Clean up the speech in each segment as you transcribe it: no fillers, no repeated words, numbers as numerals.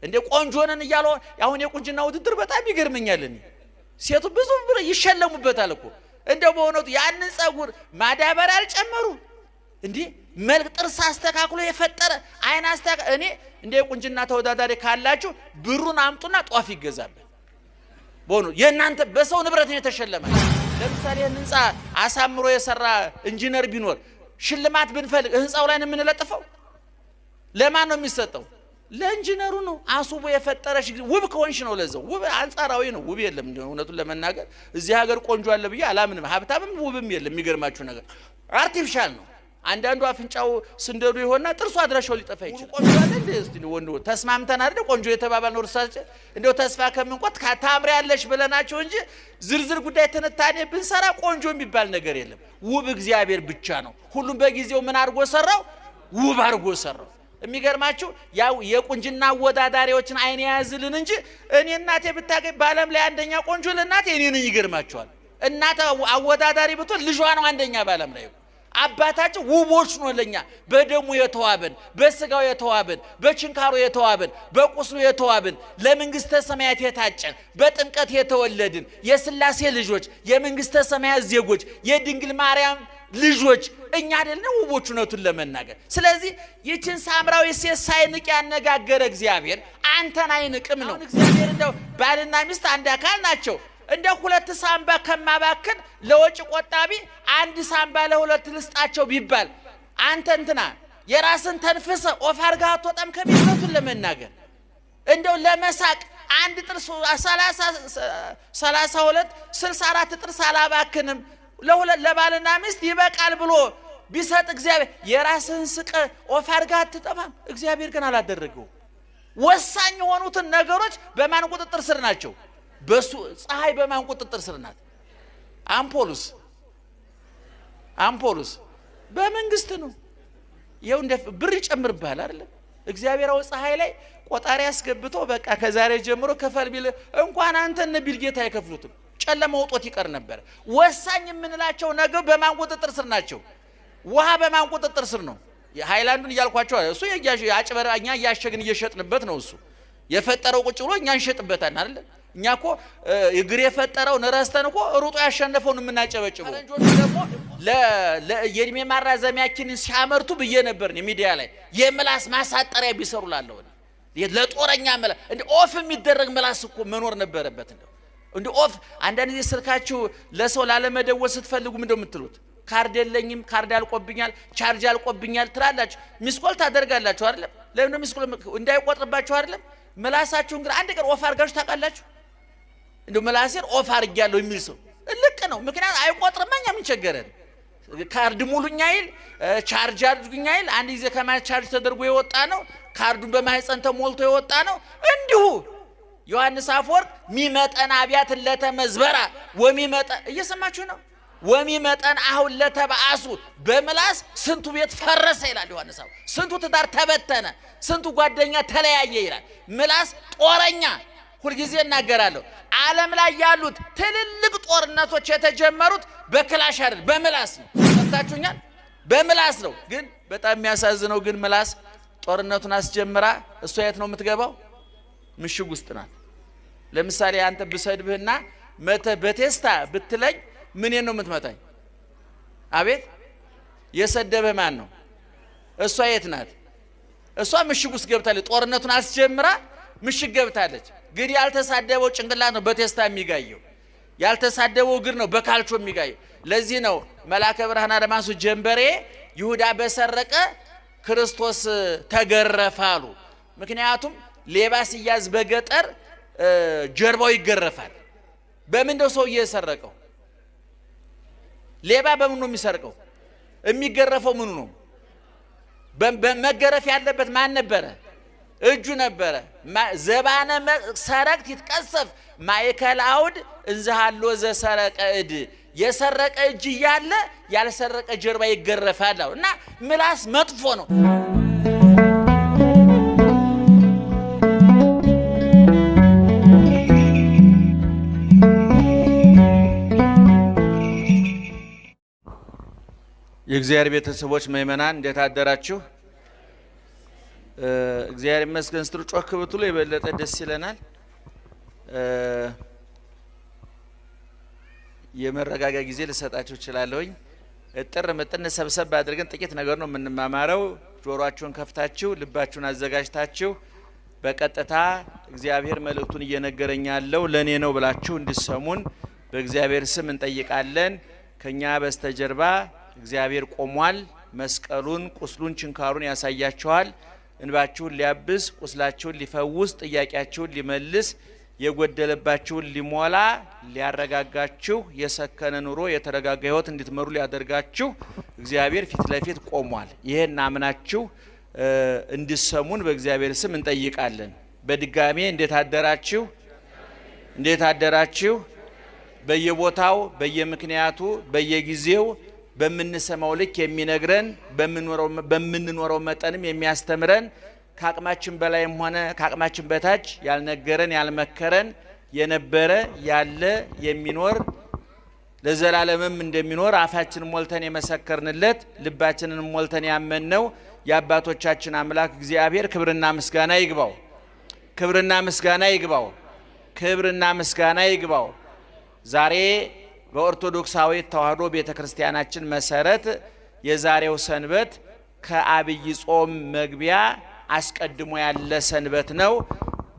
እንደ ቆንጆ ነን እያሉ አሁን የቁንጅና ውድድር በጣም ይገርመኛል። እኔ ሴቱ ብዙ ብር ይሸለሙበታል እኮ። እንደው በእውነቱ ያንን ጸጉር ማዳበሪያ አልጨመሩ እንዲህ መልክ ጥርስ አስተካክሎ የፈጠረ አይን አስተካክሎ፣ እኔ እንደ የቁንጅና ተወዳዳሪ ካላችሁ ብሩን አምጡና ጧፍ ይገዛበት። በሆኑ የእናንተ በሰው ንብረት ነው የተሸለመ። ለምሳሌ ህንፃ አሳምሮ የሰራ ኢንጂነር ቢኖር ሽልማት ብንፈልግ ህንፃው ላይ ነው የምንለጥፈው? ለማን ነው የሚሰጠው? ለኢንጂነሩ ነው። አስውቦ የፈጠረሽ ውብ ከሆንሽ ነው። ለዛው ውብ አንጻራዊ ነው። ውብ የለም። እውነቱን ለመናገር እዚህ ሀገር ቆንጆ አለ ብዬ አላምንም። ሀብታምም ውብም የለም። የሚገርማችሁ ነገር artificial ነው። አንዳንዱ አፍንጫው ስንደዱ ይሆንና ጥርሱ አድራሻው ሊጠፋ ይችላል። ቆንጆ አለ እንዴ? እስቲ ወንድ ተስማምተን አይደል ቆንጆ የተባባልነው? እርሳችን እንደው ተስፋ ከምንቆጥ ታምሪያለሽ ብለናቸው እንጂ ዝርዝር ጉዳይ ትንታኔ ብንሰራ ቆንጆ የሚባል ነገር የለም። ውብ እግዚአብሔር ብቻ ነው። ሁሉም በጊዜው ምን አድርጎ ሰራው? ውብ አድርጎ ሰራው። የሚገርማችሁ ያው የቁንጅና አወዳዳሪዎችን አይን የያዝልን እንጂ እኔ እናቴ ብታገኝ በዓለም ላይ አንደኛ ቆንጆ ለእናቴ እኔ ነኝ። ይገርማችኋል። እናት አወዳዳሪ ብትሆን ልጇ ነው አንደኛ በዓለም ላይ። አባታችን ውቦች ነው ለኛ፣ በደሙ የተዋብን፣ በስጋው የተዋብን፣ በችንካሩ የተዋብን፣ በቁስሉ የተዋብን፣ ለመንግስተ ሰማያት የታጨን፣ በጥምቀት የተወለድን የስላሴ ልጆች፣ የመንግስተ ሰማያት ዜጎች፣ የድንግል ማርያም ልጆች እኛ አይደለን ውቦች፣ እውነቱን ለመናገር። ስለዚህ ይችን ሳምራዊ ሴት ሳይንቅ ያነጋገረ እግዚአብሔር አንተን አይንቅም ነው። እግዚአብሔር እንደው ባልና ሚስት አንድ አካል ናቸው። እንደ ሁለት ሳምባ ከማባክን ለወጪ ቆጣቢ አንድ ሳምባ ለሁለት ልስጣቸው ቢባል አንተ እንትና የራስን ተንፍሰ off አድርገህ አትወጣም ከቤት። እውነቱን ለመናገር እንደው ለመሳቅ አንድ ጥርስ 32 64 ጥርስ አላባክንም ለሁለት ለባልና ሚስት ይበቃል ብሎ ቢሰጥ እግዚአብሔር የራስህን ስቀ off አድርገህ አትጠፋም። እግዚአብሔር ግን አላደረገውም። ወሳኝ የሆኑትን ነገሮች በማን ቁጥጥር ስር ናቸው? በሱ። ፀሐይ በማን ቁጥጥር ስር ናት? አምፖሉስ በመንግስት ነው። ይኸው እንደ ብር ይጨምርብሃል አይደለም? እግዚአብሔር አሁን ፀሐይ ላይ ቆጣሪ አስገብቶ በቃ ከዛሬ ጀምሮ ክፈል ቢል እንኳን አንተ እነ ቢል ጌት አይከፍሉትም። ጨለማ ውጦት ይቀር ነበር። ወሳኝ የምንላቸው ነገር በማን ቁጥጥር ስር ናቸው? ውሃ በማን ቁጥጥር ስር ነው? ሃይላንዱን እያልኳቸው እሱ አጭበራ እኛ እያሸግን እየሸጥንበት ነው። እሱ የፈጠረው ቁጭ ብሎ እኛ እንሸጥበታለን አይደል? እኛ እኮ እግር የፈጠረውን ረስተን እኮ ሩጦ ያሸነፈውን የምናጨበጭበው። ፈረንጆቹ ደግሞ የእድሜ ማራዘሚያችንን ሲያመርቱ ብዬ ነበር ሚዲያ ላይ፣ የምላስ ማሳጠሪያ ቢሰሩ ላለሁ ለጦረኛ ምላስ እንደ off የሚደረግ ምላስ እኮ መኖር ነበረበት። እንደው እንደ off አንዳንድ ጊዜ ስልካችሁ ለሰው ላለመደወል ስትፈልጉ ምንድነው የምትሉት? ካርድ የለኝም፣ ካርድ አልቆብኛል፣ ቻርጅ አልቆብኛል ትላላችሁ። Missed call ታደርጋላችሁ አይደለም? ለምን missed call እንዳይቆጥርባችሁ አይደለም? ምላሳችሁን ግን አንድ ቀን off አድርጋችሁ ታውቃላችሁ? እንደው ምላሴን off አድርጌያለሁ የሚል ሰው ልቅ ነው። ምክንያቱም አይቆጥርማ፣ እኛ ምን ቸገረን? ካርድ ሙሉኛ ይል ቻርጅ አድርጉኛ ይል አንድ ጊዜ ከማ ቻርጅ ተደርጎ የወጣ ነው። ካርዱን በማህፀን ተሞልቶ የወጣ ነው። እንዲሁ ዮሐንስ አፈወርቅ ሚመጠን አብያት ለተመዝበራ ወሚመጠን፣ እየሰማችሁ ነው፣ ወሚመጠን አሁን ለተባአሱ፣ በምላስ ስንቱ ቤት ፈረሰ ይላል ዮሐንስ አፈወርቅ። ስንቱ ትዳር ተበተነ፣ ስንቱ ጓደኛ ተለያየ ይላል። ምላስ ጦረኛ፣ ሁልጊዜ እናገራለሁ። ዓለም ላይ ያሉት ትልልቅ ጦርነቶች የተጀመሩት በክላሽ አይደል፣ በምላስ ነው። ሰምታችሁኛል? በምላስ ነው። ግን በጣም የሚያሳዝነው ግን ምላስ ጦርነቱን አስጀምራ እሷ የት ነው የምትገባው? ምሽግ ውስጥ ናት። ለምሳሌ አንተ ብሰድብህና መተ በቴስታ ብትለኝ ምን ነው የምትመታኝ? አቤት፣ የሰደበህ ማን ነው? እሷ የት ናት? እሷ ምሽግ ውስጥ ገብታለች። ጦርነቱን አስጀምራ ምሽግ ገብታለች። ግን ያልተሳደበው ጭንቅላት ነው በቴስታ የሚጋየው፣ ያልተሳደበው እግር ነው በካልቾ የሚጋየው። ለዚህ ነው መልአከ ብርሃን አድማሱ ጀንበሬ ይሁዳ በሰረቀ ክርስቶስ ተገረፈ አሉ። ምክንያቱም ሌባ ሲያዝ በገጠር ጀርባው ይገረፋል። በምን ነው ሰውዬ የሰረቀው? ሌባ በምን ነው የሚሰርቀው? የሚገረፈው ምኑ ነው? መገረፍ ያለበት ማን ነበረ? እጁ ነበረ። ዘባነ ሰረቅት ይትቀሰፍ ማእከል አውድ እንዘሃሎ ዘሰረቀ እድ፣ የሰረቀ እጅ እያለ ያልሰረቀ ጀርባ ይገረፋል። እና ምላስ መጥፎ ነው። የእግዚአብሔር ቤተሰቦች ምእመናን እንዴት አደራችሁ? እግዚአብሔር ይመስገን ስትሉ ጮክ ብትሉ የበለጠ ደስ ይለናል። የመረጋጊያ ጊዜ ልሰጣችሁ እችላለሁኝ። እጥር ምጥን ሰብሰብ አድርገን ጥቂት ነገር ነው የምንማማረው። ጆሮአችሁን ከፍታችሁ ልባችሁን አዘጋጅታችሁ በቀጥታ እግዚአብሔር መልእክቱን እየነገረኝ ያለው ለእኔ ነው ብላችሁ እንድሰሙን በእግዚአብሔር ስም እንጠይቃለን። ከኛ በስተጀርባ እግዚአብሔር ቆሟል። መስቀሉን፣ ቁስሉን፣ ችንካሩን ያሳያችኋል። እንባችሁን ሊያብስ፣ ቁስላችሁን ሊፈውስ፣ ጥያቄያችሁን ሊመልስ፣ የጎደለባችሁን ሊሞላ፣ ሊያረጋጋችሁ፣ የሰከነ ኑሮ የተረጋጋ ሕይወት እንድትመሩ ሊያደርጋችሁ እግዚአብሔር ፊት ለፊት ቆሟል። ይህን አምናችሁ እንድሰሙን በእግዚአብሔር ስም እንጠይቃለን። በድጋሜ እንዴት አደራችሁ? እንዴት አደራችሁ? በየቦታው በየምክንያቱ በየጊዜው በምንሰማው ልክ የሚነግረን፣ በምንኖረው መጠንም የሚያስተምረን፣ ከአቅማችን በላይም ሆነ ከአቅማችን በታች ያልነገረን ያልመከረን የነበረ ያለ የሚኖር ለዘላለምም እንደሚኖር አፋችንን ሞልተን የመሰከርንለት ልባችንን ሞልተን ያመንነው የአባቶቻችን አምላክ እግዚአብሔር ክብርና ምስጋና ይግባው። ክብርና ምስጋና ይግባው። ክብርና ምስጋና ይግባው። ዛሬ በኦርቶዶክሳዊ ተዋሕዶ ቤተ ክርስቲያናችን መሰረት የዛሬው ሰንበት ከአብይ ጾም መግቢያ አስቀድሞ ያለ ሰንበት ነው።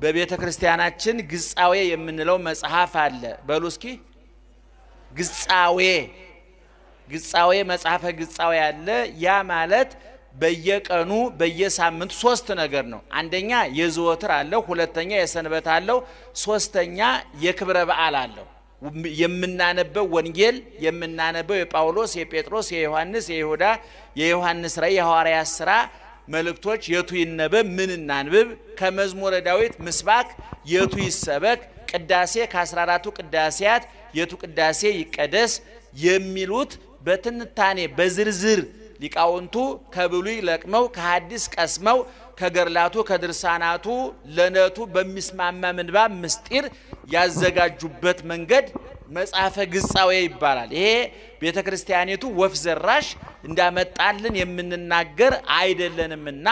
በቤተ ክርስቲያናችን ግጻዌ የምንለው መጽሐፍ አለ። በሉ እስኪ ግጻዌ፣ ግጻዌ፣ መጽሐፈ ግጻዌ አለ። ያ ማለት በየቀኑ በየሳምንቱ ሶስት ነገር ነው። አንደኛ የዘወትር አለው፣ ሁለተኛ የሰንበት አለው፣ ሶስተኛ የክብረ በዓል አለው። የምናነበው ወንጌል፣ የምናነበው የጳውሎስ፣ የጴጥሮስ፣ የዮሐንስ፣ የይሁዳ፣ የዮሐንስ ራእይ፣ የሐዋርያት ሥራ መልእክቶች የቱ ይነበብ፣ ምን እናንብብ፣ ከመዝሙረ ዳዊት ምስባክ የቱ ይሰበክ፣ ቅዳሴ ከ14ቱ ቅዳሴያት የቱ ቅዳሴ ይቀደስ የሚሉት በትንታኔ በዝርዝር ሊቃውንቱ ከብሉይ ለቅመው ከሐዲስ ቀስመው ከገርላቱ ከድርሳናቱ ለነቱ በሚስማማ ምንባብ ምስጢር ያዘጋጁበት መንገድ መጽሐፈ ግጻዌ ይባላል። ይሄ ቤተ ክርስቲያኒቱ ወፍ ዘራሽ እንዳመጣልን የምንናገር አይደለንምና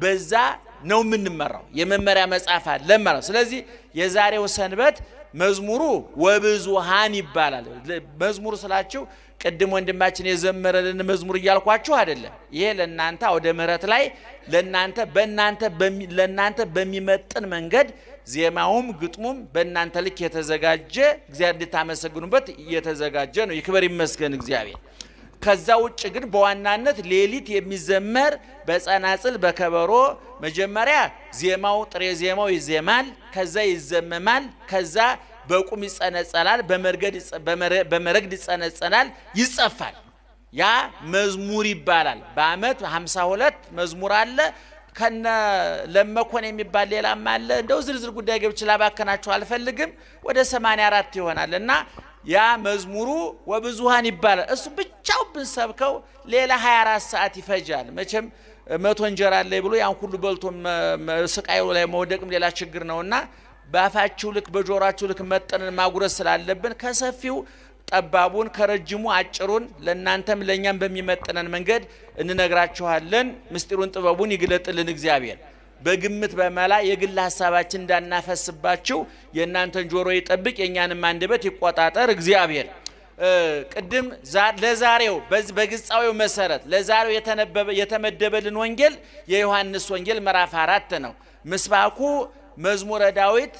በዛ ነው የምንመራው። የመመሪያ መጽሐፍ አለ ማለት። ስለዚህ የዛሬው ሰንበት መዝሙሩ ወብዙሃን ይባላል። መዝሙር ስላችሁ ቅድም ወንድማችን የዘመረልን መዝሙር እያልኳችሁ አይደለም። ይሄ ለእናንተ አውደ ምሕረት ላይ ለእናንተ በእናንተ ለእናንተ በሚመጥን መንገድ ዜማውም ግጥሙም በእናንተ ልክ የተዘጋጀ እግዚአብሔር እንድታመሰግኑበት የተዘጋጀ ነው። ይክበር ይመስገን እግዚአብሔር። ከዛ ውጭ ግን በዋናነት ሌሊት የሚዘመር በጸናጽል በከበሮ መጀመሪያ ዜማው ጥሬ ዜማው ይዜማል፣ ከዛ ይዘመማል፣ ከዛ በቁም ይጸነጸላል፣ በመረግድ ይጸነጸላል፣ ይጸፋል። ያ መዝሙር ይባላል። በዓመት 52 መዝሙር አለ። ከነ ለመኮን የሚባል ሌላም አለ። እንደው ዝርዝር ጉዳይ ገብቼ ላባከናችሁ አልፈልግም። ወደ 84 ይሆናል እና ያ መዝሙሩ ወብዙሃን ይባላል። እሱ ብቻው ብንሰብከው ሌላ 24 ሰዓት ይፈጃል። መቼም 100 እንጀራ አለ ብሎ ያን ሁሉ በልቶ ስቃዩ ላይ መውደቅም ሌላ ችግር ነውና በአፋችሁ ልክ በጆሮአችሁ ልክ መጠንን ማጉረስ ስላለብን ከሰፊው ጠባቡን ከረጅሙ አጭሩን ለእናንተም ለእኛም በሚመጥነን መንገድ እንነግራችኋለን። ምስጢሩን ጥበቡን ይግለጥልን እግዚአብሔር። በግምት በመላ የግል ሀሳባችን እንዳናፈስባችሁ የእናንተን ጆሮ ይጠብቅ፣ የእኛንም አንደበት ይቆጣጠር እግዚአብሔር። ቅድም ለዛሬው በግጻዌው መሰረት ለዛሬው የተመደበልን ወንጌል የዮሐንስ ወንጌል ምዕራፍ 4 ነው። ምስባኩ መዝሙረ ዳዊት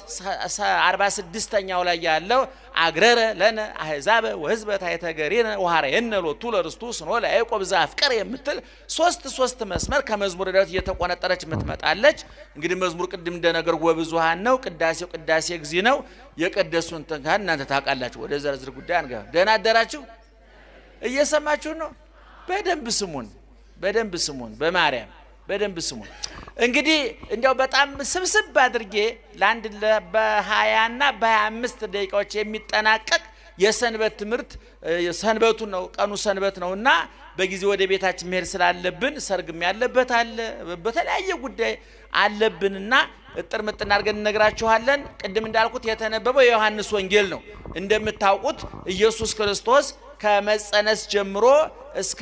46ኛው ላይ ያለው አግረረ ለነ አሕዛበ ወሕዝበ ታሕተ ገሪነ ወሐረየነ ሎቱ ለርስቱ ስኖ ለያዕቆብ ዘአፍቀረ የምትል ሶስት ሶስት መስመር ከመዝሙረ ዳዊት እየተቆነጠረች የምትመጣለች። እንግዲህ መዝሙር ቅድም እንደነገርኩ ወብዙሃን ነው። ቅዳሴው ቅዳሴ እግዚእ ነው። የቀደሱን ትንካን እናንተ ታውቃላችሁ። ወደ ዝርዝር ጉዳይ አንገባም። ደህና አደራችሁ። እየሰማችሁ ነው። በደንብ ስሙን፣ በደንብ ስሙን፣ በማርያም በደንብ ስሙን። እንግዲህ እንዲያው በጣም ስብስብ አድርጌ ለአንድ በ20ና በ25 ደቂቃዎች የሚጠናቀቅ የሰንበት ትምህርት፣ ሰንበቱ ነው፣ ቀኑ ሰንበት ነው እና በጊዜ ወደ ቤታችን መሄድ ስላለብን ሰርግም ያለበት አለ፣ በተለያየ ጉዳይ አለብንና እጥር ምጥን አድርገን እንነግራችኋለን። ቅድም እንዳልኩት የተነበበው የዮሐንስ ወንጌል ነው። እንደምታውቁት ኢየሱስ ክርስቶስ ከመጸነስ ጀምሮ እስከ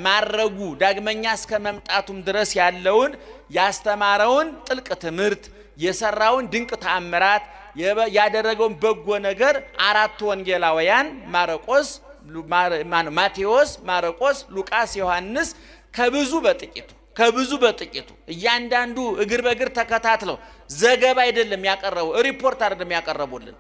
ማረጉ ዳግመኛ እስከ መምጣቱም ድረስ ያለውን ያስተማረውን ጥልቅ ትምህርት፣ የሰራውን ድንቅ ተአምራት፣ ያደረገውን በጎ ነገር አራቱ ወንጌላውያን ማርቆስ፣ ማቴዎስ፣ ማርቆስ፣ ሉቃስ፣ ዮሐንስ ከብዙ በጥቂቱ ከብዙ በጥቂቱ እያንዳንዱ እግር በእግር ተከታትለው ዘገባ አይደለም ያቀረቡ፣ ሪፖርት አይደለም ያቀረቡልን።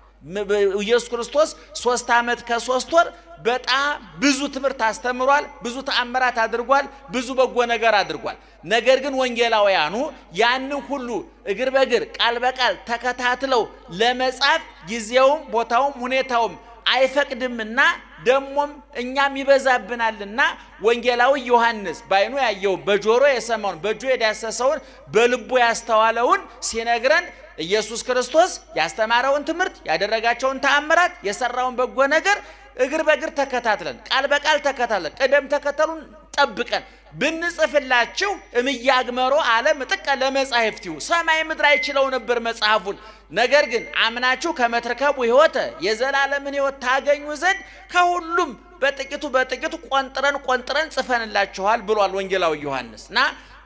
ኢየሱስ ክርስቶስ 3 ዓመት ከ3 ወር በጣም ብዙ ትምህርት አስተምሯል፣ ብዙ ተአምራት አድርጓል፣ ብዙ በጎ ነገር አድርጓል። ነገር ግን ወንጌላውያኑ ያንን ሁሉ እግር በእግር ቃል በቃል ተከታትለው ለመጻፍ ጊዜውም ቦታውም ሁኔታውም አይፈቅድምና ደሞም እኛም ይበዛብናልና ወንጌላዊ ዮሐንስ በዓይኑ ያየውን፣ በጆሮ የሰማውን፣ በእጁ የዳሰሰውን፣ በልቡ ያስተዋለውን ሲነግረን ኢየሱስ ክርስቶስ ያስተማረውን ትምህርት፣ ያደረጋቸውን ተአምራት፣ የሰራውን በጎ ነገር እግር በእግር ተከታትለን፣ ቃል በቃል ተከታትለን፣ ቅደም ተከተሉን ጠብቀን ብንጽፍላችሁ እምያግመሮ ዓለም ጥቀ ለመጻሕፍቲሁ፣ ሰማይ ምድር አይችለው ነበር መጽሐፉን። ነገር ግን አምናችሁ ከመትርከቡ ሕይወተ የዘላለምን ሕይወት ታገኙ ዘንድ ከሁሉም በጥቂቱ በጥቂቱ ቆንጥረን ቆንጥረን ጽፈንላችኋል ብሏል ወንጌላዊ ዮሐንስ። እና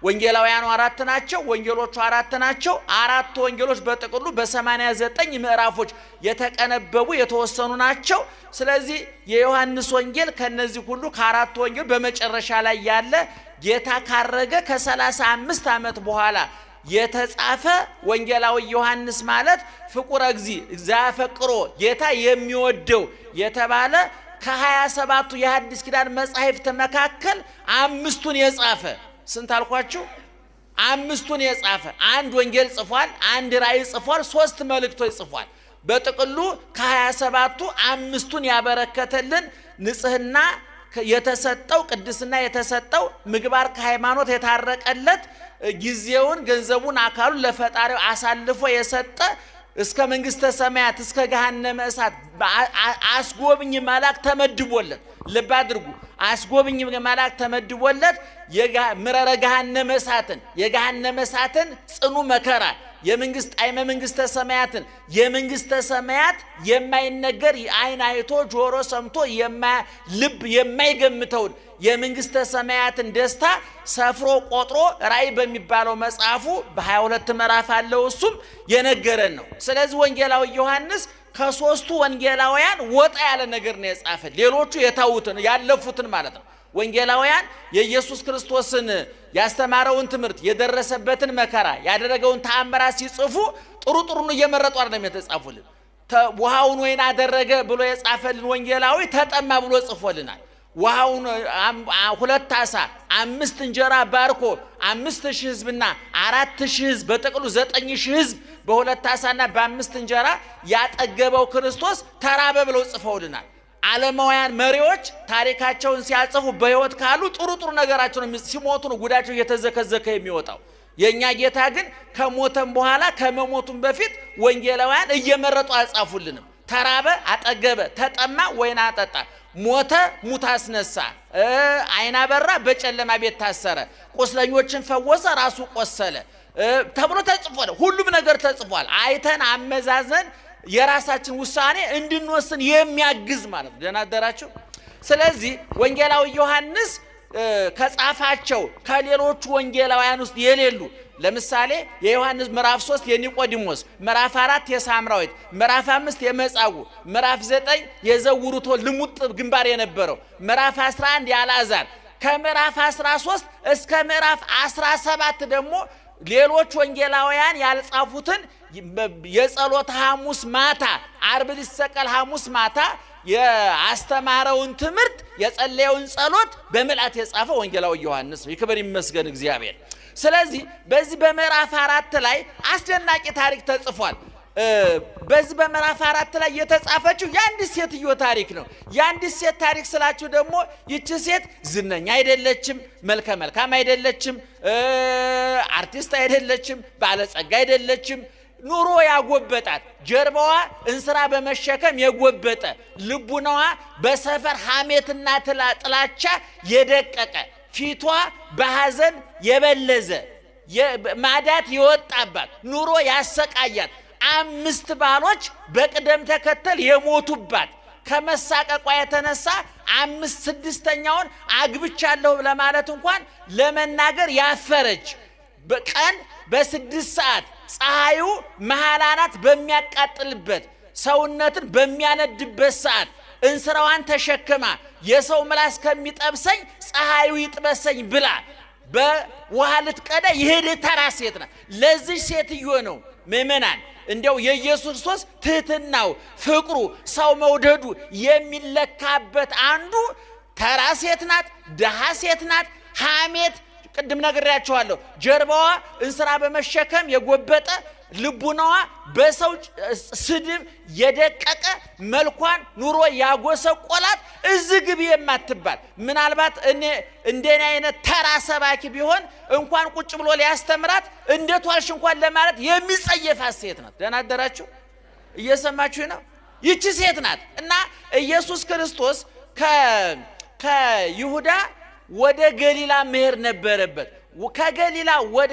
ወንጌላውያኑ አራት ናቸው። ወንጌሎቹ አራት ናቸው። አራቱ ወንጌሎች በጥቅሉ በ89 ምዕራፎች የተቀነበቡ የተወሰኑ ናቸው። ስለዚህ የዮሐንስ ወንጌል ከነዚህ ሁሉ ከአራቱ ወንጌል በመጨረሻ ላይ ያለ፣ ጌታ ካረገ ከ35 ዓመት በኋላ የተጻፈ፣ ወንጌላዊ ዮሐንስ ማለት ፍቁረ እግዚእ ዘያፈቅሮ፣ ጌታ የሚወደው የተባለ፣ ከ27ቱ የሐዲስ ኪዳን መጻሕፍት መካከል አምስቱን የጻፈ፣ ስንት አልኳችሁ? አምስቱን የጻፈ፣ አንድ ወንጌል ጽፏል፣ አንድ ራእይ ጽፏል፣ ሶስት መልእክቶች ጽፏል። በጥቅሉ ከ27ቱ አምስቱን ያበረከተልን፣ ንጽህና የተሰጠው፣ ቅድስና የተሰጠው፣ ምግባር ከሃይማኖት የታረቀለት፣ ጊዜውን፣ ገንዘቡን፣ አካሉን ለፈጣሪው አሳልፎ የሰጠ፣ እስከ መንግስተ ሰማያት እስከ ገሃነመ እሳት አስጎብኝ መልአክ ተመድቦለት፣ ልብ አድርጉ፣ አስጎብኝ መልአክ ተመድቦለት ምረረ ገሃነመ እሳትን፣ የገሃነመ እሳትን ጽኑ መከራ፣ የመንግስት ጣዕመ መንግስተ ሰማያትን፣ የመንግስተ ሰማያት የማይነገር፣ ዓይን አይቶ ጆሮ ሰምቶ ልብ የማይገምተውን የመንግስተ ሰማያትን ደስታ ሰፍሮ ቆጥሮ ራእይ በሚባለው መጽሐፉ በ22 ምዕራፍ አለው፣ እሱም የነገረን ነው። ስለዚህ ወንጌላዊ ዮሐንስ ከሶስቱ ወንጌላውያን ወጣ ያለ ነገር ነው የጻፈ። ሌሎቹ የታዩትን ያለፉትን ማለት ነው። ወንጌላውያን የኢየሱስ ክርስቶስን ያስተማረውን ትምህርት፣ የደረሰበትን መከራ፣ ያደረገውን ተአምራት ሲጽፉ ጥሩ ጥሩን እየመረጡ አይደለም የተጻፉልን። ውሃውን ወይን አደረገ ብሎ የጻፈልን ወንጌላዊ ተጠማ ብሎ ጽፎልናል። ውሃውን ሁለት ዓሣ አምስት እንጀራ ባርኮ 5,000 ሕዝብና 4,000 ሕዝብ፣ በጥቅሉ 9,000 ሕዝብ በሁለት ዓሣና በአምስት እንጀራ ያጠገበው ክርስቶስ ተራበ ብለው ጽፈውልናል። ዓለማውያን መሪዎች ታሪካቸውን ሲያጽፉ በሕይወት ካሉ ጥሩ ጥሩ ነገራቸው ነው፣ ሲሞቱ ነው ጉዳቸው እየተዘከዘከ የሚወጣው። የእኛ ጌታ ግን ከሞተም በኋላ ከመሞቱም በፊት ወንጌላውያን እየመረጡ አልጻፉልንም። ተራበ፣ አጠገበ፣ ተጠማ፣ ወይን አጠጣ፣ ሞተ፣ ሙት አስነሳ፣ ዓይን አበራ፣ በጨለማ ቤት ታሰረ፣ ቁስለኞችን ፈወሰ፣ ራሱ ቆሰለ ተብሎ ተጽፏል። ሁሉም ነገር ተጽፏል። አይተን አመዛዘን የራሳችን ውሳኔ እንድንወስን የሚያግዝ ማለት ነው። ደህና አደራችሁ። ስለዚህ ወንጌላዊ ዮሐንስ ከጻፋቸው ከሌሎቹ ወንጌላውያን ውስጥ የሌሉ፣ ለምሳሌ የዮሐንስ ምዕራፍ 3 የኒቆዲሞስ፣ ምዕራፍ 4 የሳምራዊት፣ ምዕራፍ 5 የመጻጉዕ፣ ምዕራፍ 9 የዘውሩቶ ልሙጥ ግንባር የነበረው፣ ምዕራፍ 11 የአልዓዛር፣ ከምዕራፍ 13 እስከ ምዕራፍ 17 ደግሞ ሌሎች ወንጌላውያን ያልጻፉትን የጸሎተ ሐሙስ ማታ፣ አርብ ሊሰቀል ሐሙስ ማታ ያስተማረውን ትምህርት፣ የጸለየውን ጸሎት በምልአት የጻፈ ወንጌላዊ ዮሐንስ ነው። ይክበር ይመስገን እግዚአብሔር። ስለዚህ በዚህ በምዕራፍ 4 ላይ አስደናቂ ታሪክ ተጽፏል። በዚህ በምዕራፍ 4 ላይ የተጻፈችው የአንዲት ሴትዮ ታሪክ ነው። የአንዲት ሴት ታሪክ ስላችሁ ደግሞ ይቺ ሴት ዝነኛ አይደለችም፣ መልከ መልካም አይደለችም፣ አርቲስት አይደለችም፣ ባለጸጋ አይደለችም። ኑሮ ያጎበጣት፣ ጀርባዋ እንስራ በመሸከም የጎበጠ፣ ልቡናዋ በሰፈር ሐሜትና ጥላቻ የደቀቀ፣ ፊቷ በሐዘን የበለዘ፣ ማዳት የወጣባት፣ ኑሮ ያሰቃያት፣ አምስት ባሎች በቅደም ተከተል የሞቱባት፣ ከመሳቀቋ የተነሳ አምስት ስድስተኛውን አግብቻለሁ ለማለት እንኳን ለመናገር ያፈረች፣ በቀን በ6 ሰዓት ፀሐዩ መሃል አናት በሚያቃጥልበት፣ ሰውነትን በሚያነድበት ሰዓት እንስራዋን ተሸክማ የሰው ምላስ ከሚጠብሰኝ ፀሐዩ ይጥበሰኝ ብላ በውሃ ልትቀዳ የሄደ ተራ ሴት ናት። ለዚህ ሴትዮ ነው ምእመናን እንዲያው የኢየሱስ ክርስቶስ ትህትናው፣ ፍቅሩ፣ ሰው መውደዱ የሚለካበት አንዱ ተራ ሴት ናት፣ ድሃ ሴት ናት። ሐሜት ቅድም ነግሬያቸዋለሁ። ጀርባዋ እንስራ በመሸከም የጎበጠ፣ ልቡናዋ በሰው ስድብ የደቀቀ፣ መልኳን ኑሮ ያጎሰቆላት፣ እዚህ ግቢ የማትባል፣ ምናልባት እኔ እንደኔ አይነት ተራ ሰባኪ ቢሆን እንኳን ቁጭ ብሎ ሊያስተምራት እንዴት ዋልሽ እንኳን ለማለት የሚጸየፋት ሴት ናት። ደህና አደራችሁ? እየሰማችሁ ነው? ይቺ ሴት ናት እና ኢየሱስ ክርስቶስ ከይሁዳ ወደ ገሊላ መሄድ ነበረበት። ከገሊላ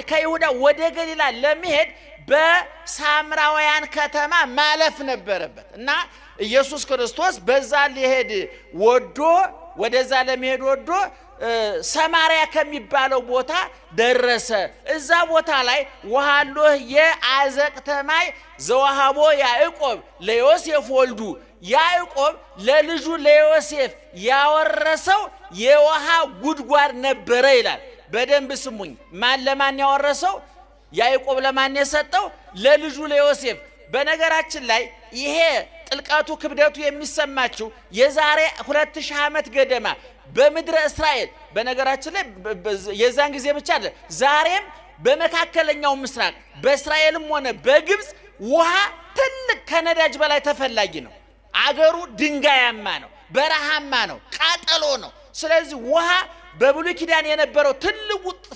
ከይሁዳ ወደ ገሊላ ለመሄድ በሳምራውያን ከተማ ማለፍ ነበረበት እና ኢየሱስ ክርስቶስ በዛ ሊሄድ ወዶ፣ ወደዛ ለመሄድ ወዶ ሰማርያ ከሚባለው ቦታ ደረሰ። እዛ ቦታ ላይ ወሀሎ ህየ አዘቅተ ማይ ዘወሃቦ ያዕቆብ ለዮሴፍ ወልዱ፣ ያዕቆብ ለልጁ ለዮሴፍ ያወረሰው የውሃ ጉድጓድ ነበረ ይላል። በደንብ ስሙኝ። ማን ለማን ያወረሰው? ያዕቆብ ለማን የሰጠው? ለልጁ ለዮሴፍ። በነገራችን ላይ ይሄ ጥልቀቱ ክብደቱ የሚሰማችው የዛሬ 2000 ዓመት ገደማ በምድረ እስራኤል፣ በነገራችን ላይ የዛን ጊዜ ብቻ አይደለም፣ ዛሬም በመካከለኛው ምስራቅ በእስራኤልም ሆነ በግብፅ ውሃ ትልቅ ከነዳጅ በላይ ተፈላጊ ነው። አገሩ ድንጋያማ ነው፣ በረሃማ ነው፣ ቃጠሎ ነው። ስለዚህ ውሃ በብሉይ ኪዳን የነበረው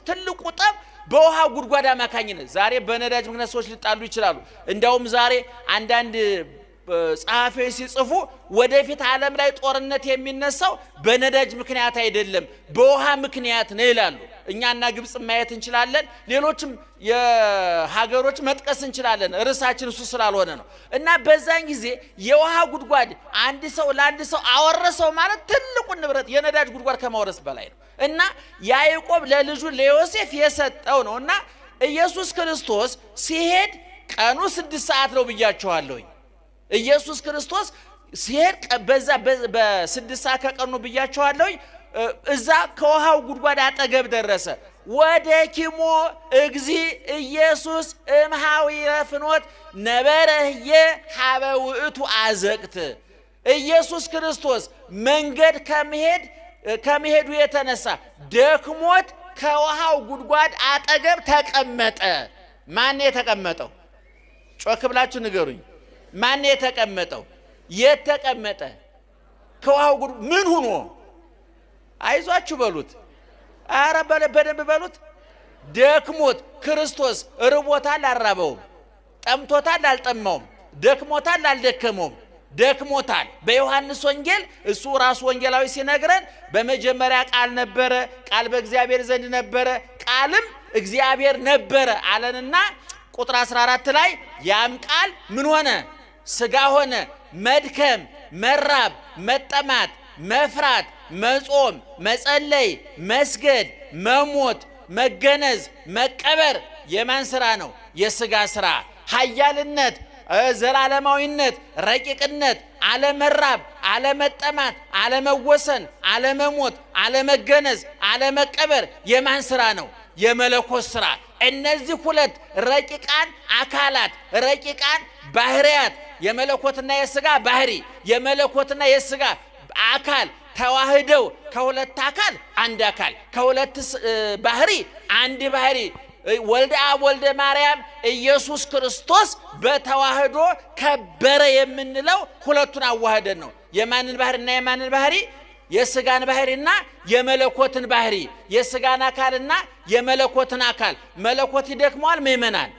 ትልቁ ጠብ በውሃ ጉድጓድ አማካኝነት፣ ዛሬ በነዳጅ ምክንያት ሰዎች ሊጣሉ ይችላሉ። እንዲያውም ዛሬ አንዳንድ ጸሐፊዎች ሲጽፉ ወደፊት ዓለም ላይ ጦርነት የሚነሳው በነዳጅ ምክንያት አይደለም፣ በውሃ ምክንያት ነው ይላሉ። እኛና ግብፅ ማየት እንችላለን፣ ሌሎችም የሀገሮች መጥቀስ እንችላለን። ርዕሳችን እሱ ስላልሆነ ነው። እና በዛን ጊዜ የውሃ ጉድጓድ አንድ ሰው ለአንድ ሰው አወረሰው ማለት ትልቁን ንብረት የነዳጅ ጉድጓድ ከማውረስ በላይ ነው። እና ያዕቆብ ለልጁ ለዮሴፍ የሰጠው ነው። እና ኢየሱስ ክርስቶስ ሲሄድ ቀኑ 6 ሰዓት ነው ብያችኋለሁኝ። ኢየሱስ ክርስቶስ ሲሄድ በዛ በ6 ሰዓት ከቀኑ ብያችኋለሁኝ። እዛ ከውሃው ጉድጓድ አጠገብ ደረሰ። ወደኪሞ እግዚእ ኢየሱስ እምኀዊረ ፍኖት ነበረ ህየ ኀበ ውእቱ አዘቅት። ኢየሱስ ክርስቶስ መንገድ ከመሄዱ የተነሳ ደክሞት ከውሃው ጉድጓድ አጠገብ ተቀመጠ። ማን የተቀመጠው? ጮክ ብላችሁ ንገሩኝ። ማን የተቀመጠው? የት ተቀመጠ? ከውሃው ጉድጓድ ምን ሁኖ? አይዟችሁ በሉት። አረ በደንብ በሉት። ደክሞት። ክርስቶስ ርቦታል፣ አልራበውም። ጠምቶታል፣ አልጠማውም። ደክሞታል፣ አልደከመውም። ደክሞታል። በዮሐንስ ወንጌል እሱ ራሱ ወንጌላዊ ሲነግረን በመጀመሪያ ቃል ነበረ፣ ቃል በእግዚአብሔር ዘንድ ነበረ፣ ቃልም እግዚአብሔር ነበረ አለንና ቁጥር 14 ላይ ያም ቃል ምን ሆነ? ስጋ ሆነ። መድከም፣ መራብ፣ መጠማት፣ መፍራት፣ መጾም፣ መጸለይ፣ መስገድ፣ መሞት፣ መገነዝ፣ መቀበር የማን ስራ ነው? የስጋ ስራ። ኃያልነት፣ ዘላለማዊነት፣ ረቂቅነት፣ አለመራብ፣ አለመጠማት፣ አለመወሰን፣ አለመሞት፣ አለመገነዝ፣ አለመቀበር የማን ስራ ነው? የመለኮት ስራ። እነዚህ ሁለት ረቂቃን አካላት፣ ረቂቃን ባህሪያት፣ የመለኮትና የስጋ ባህሪ፣ የመለኮትና የስጋ አካል ተዋህደው ከሁለት አካል አንድ አካል፣ ከሁለት ባህሪ አንድ ባህሪ፣ ወልደ አብ ወልደ ማርያም ኢየሱስ ክርስቶስ በተዋህዶ ከበረ የምንለው ሁለቱን አዋህደን ነው። የማንን ባህሪና የማንን ባህሪ? የስጋን ባህሪና የመለኮትን ባህሪ፣ የስጋን አካልና የመለኮትን አካል። መለኮት ይደክመዋል ምእመናን?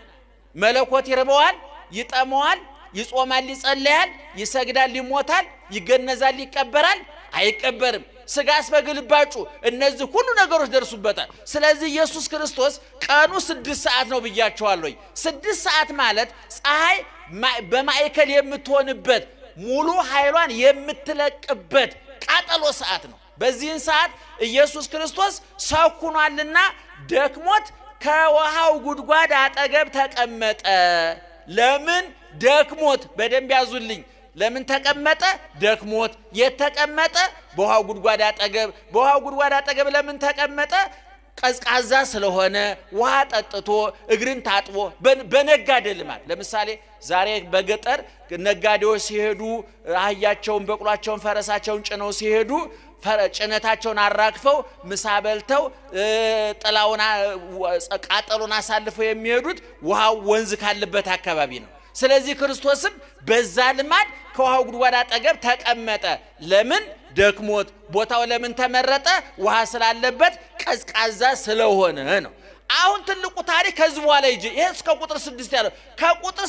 መለኮት ይርበዋል፣ ይጠመዋል፣ ይጾማል፣ ይጸለያል፣ ይሰግዳል፣ ይሞታል፣ ይገነዛል፣ ይቀበራል? አይቀበርም። ስጋስ በግልባጩ እነዚህ ሁሉ ነገሮች ደርሱበታል። ስለዚህ ኢየሱስ ክርስቶስ ቀኑ 6 ሰዓት ነው ብያቸዋለሁ። 6 ሰዓት ማለት ፀሐይ በማዕከል የምትሆንበት፣ ሙሉ ኃይሏን የምትለቅበት ቃጠሎ ሰዓት ነው። በዚህን ሰዓት ኢየሱስ ክርስቶስ ሰው ሆኗልና ደክሞት ከውሃው ጉድጓድ አጠገብ ተቀመጠ። ለምን? ደክሞት። በደንብ ያዙልኝ። ለምን ተቀመጠ? ደክሞት። የት ተቀመጠ? በውሃው ጉድጓድ አጠገብ። በውሃው ጉድጓድ አጠገብ ለምን ተቀመጠ? ቀዝቃዛ ስለሆነ ውሃ ጠጥቶ እግርን ታጥቦ በነጋዴ ልማድ። ለምሳሌ ዛሬ በገጠር ነጋዴዎች ሲሄዱ አህያቸውን፣ በቅሏቸውን፣ ፈረሳቸውን ጭነው ሲሄዱ ጭነታቸውን አራግፈው ምሳ በልተው ጥላውን ቃጠሎን አሳልፈው የሚሄዱት ውሃው ወንዝ ካለበት አካባቢ ነው። ስለዚህ ክርስቶስም በዛ ልማድ ከውሃው ጉድጓድ አጠገብ ተቀመጠ። ለምን? ደክሞት። ቦታው ለምን ተመረጠ? ውሃ ስላለበት ቀዝቃዛ ስለሆነ ነው። አሁን ትልቁ ታሪክ ከዚህ በኋላ ይዤ ይሄ እስከ ቁጥር 6 ያለው፣ ከቁጥር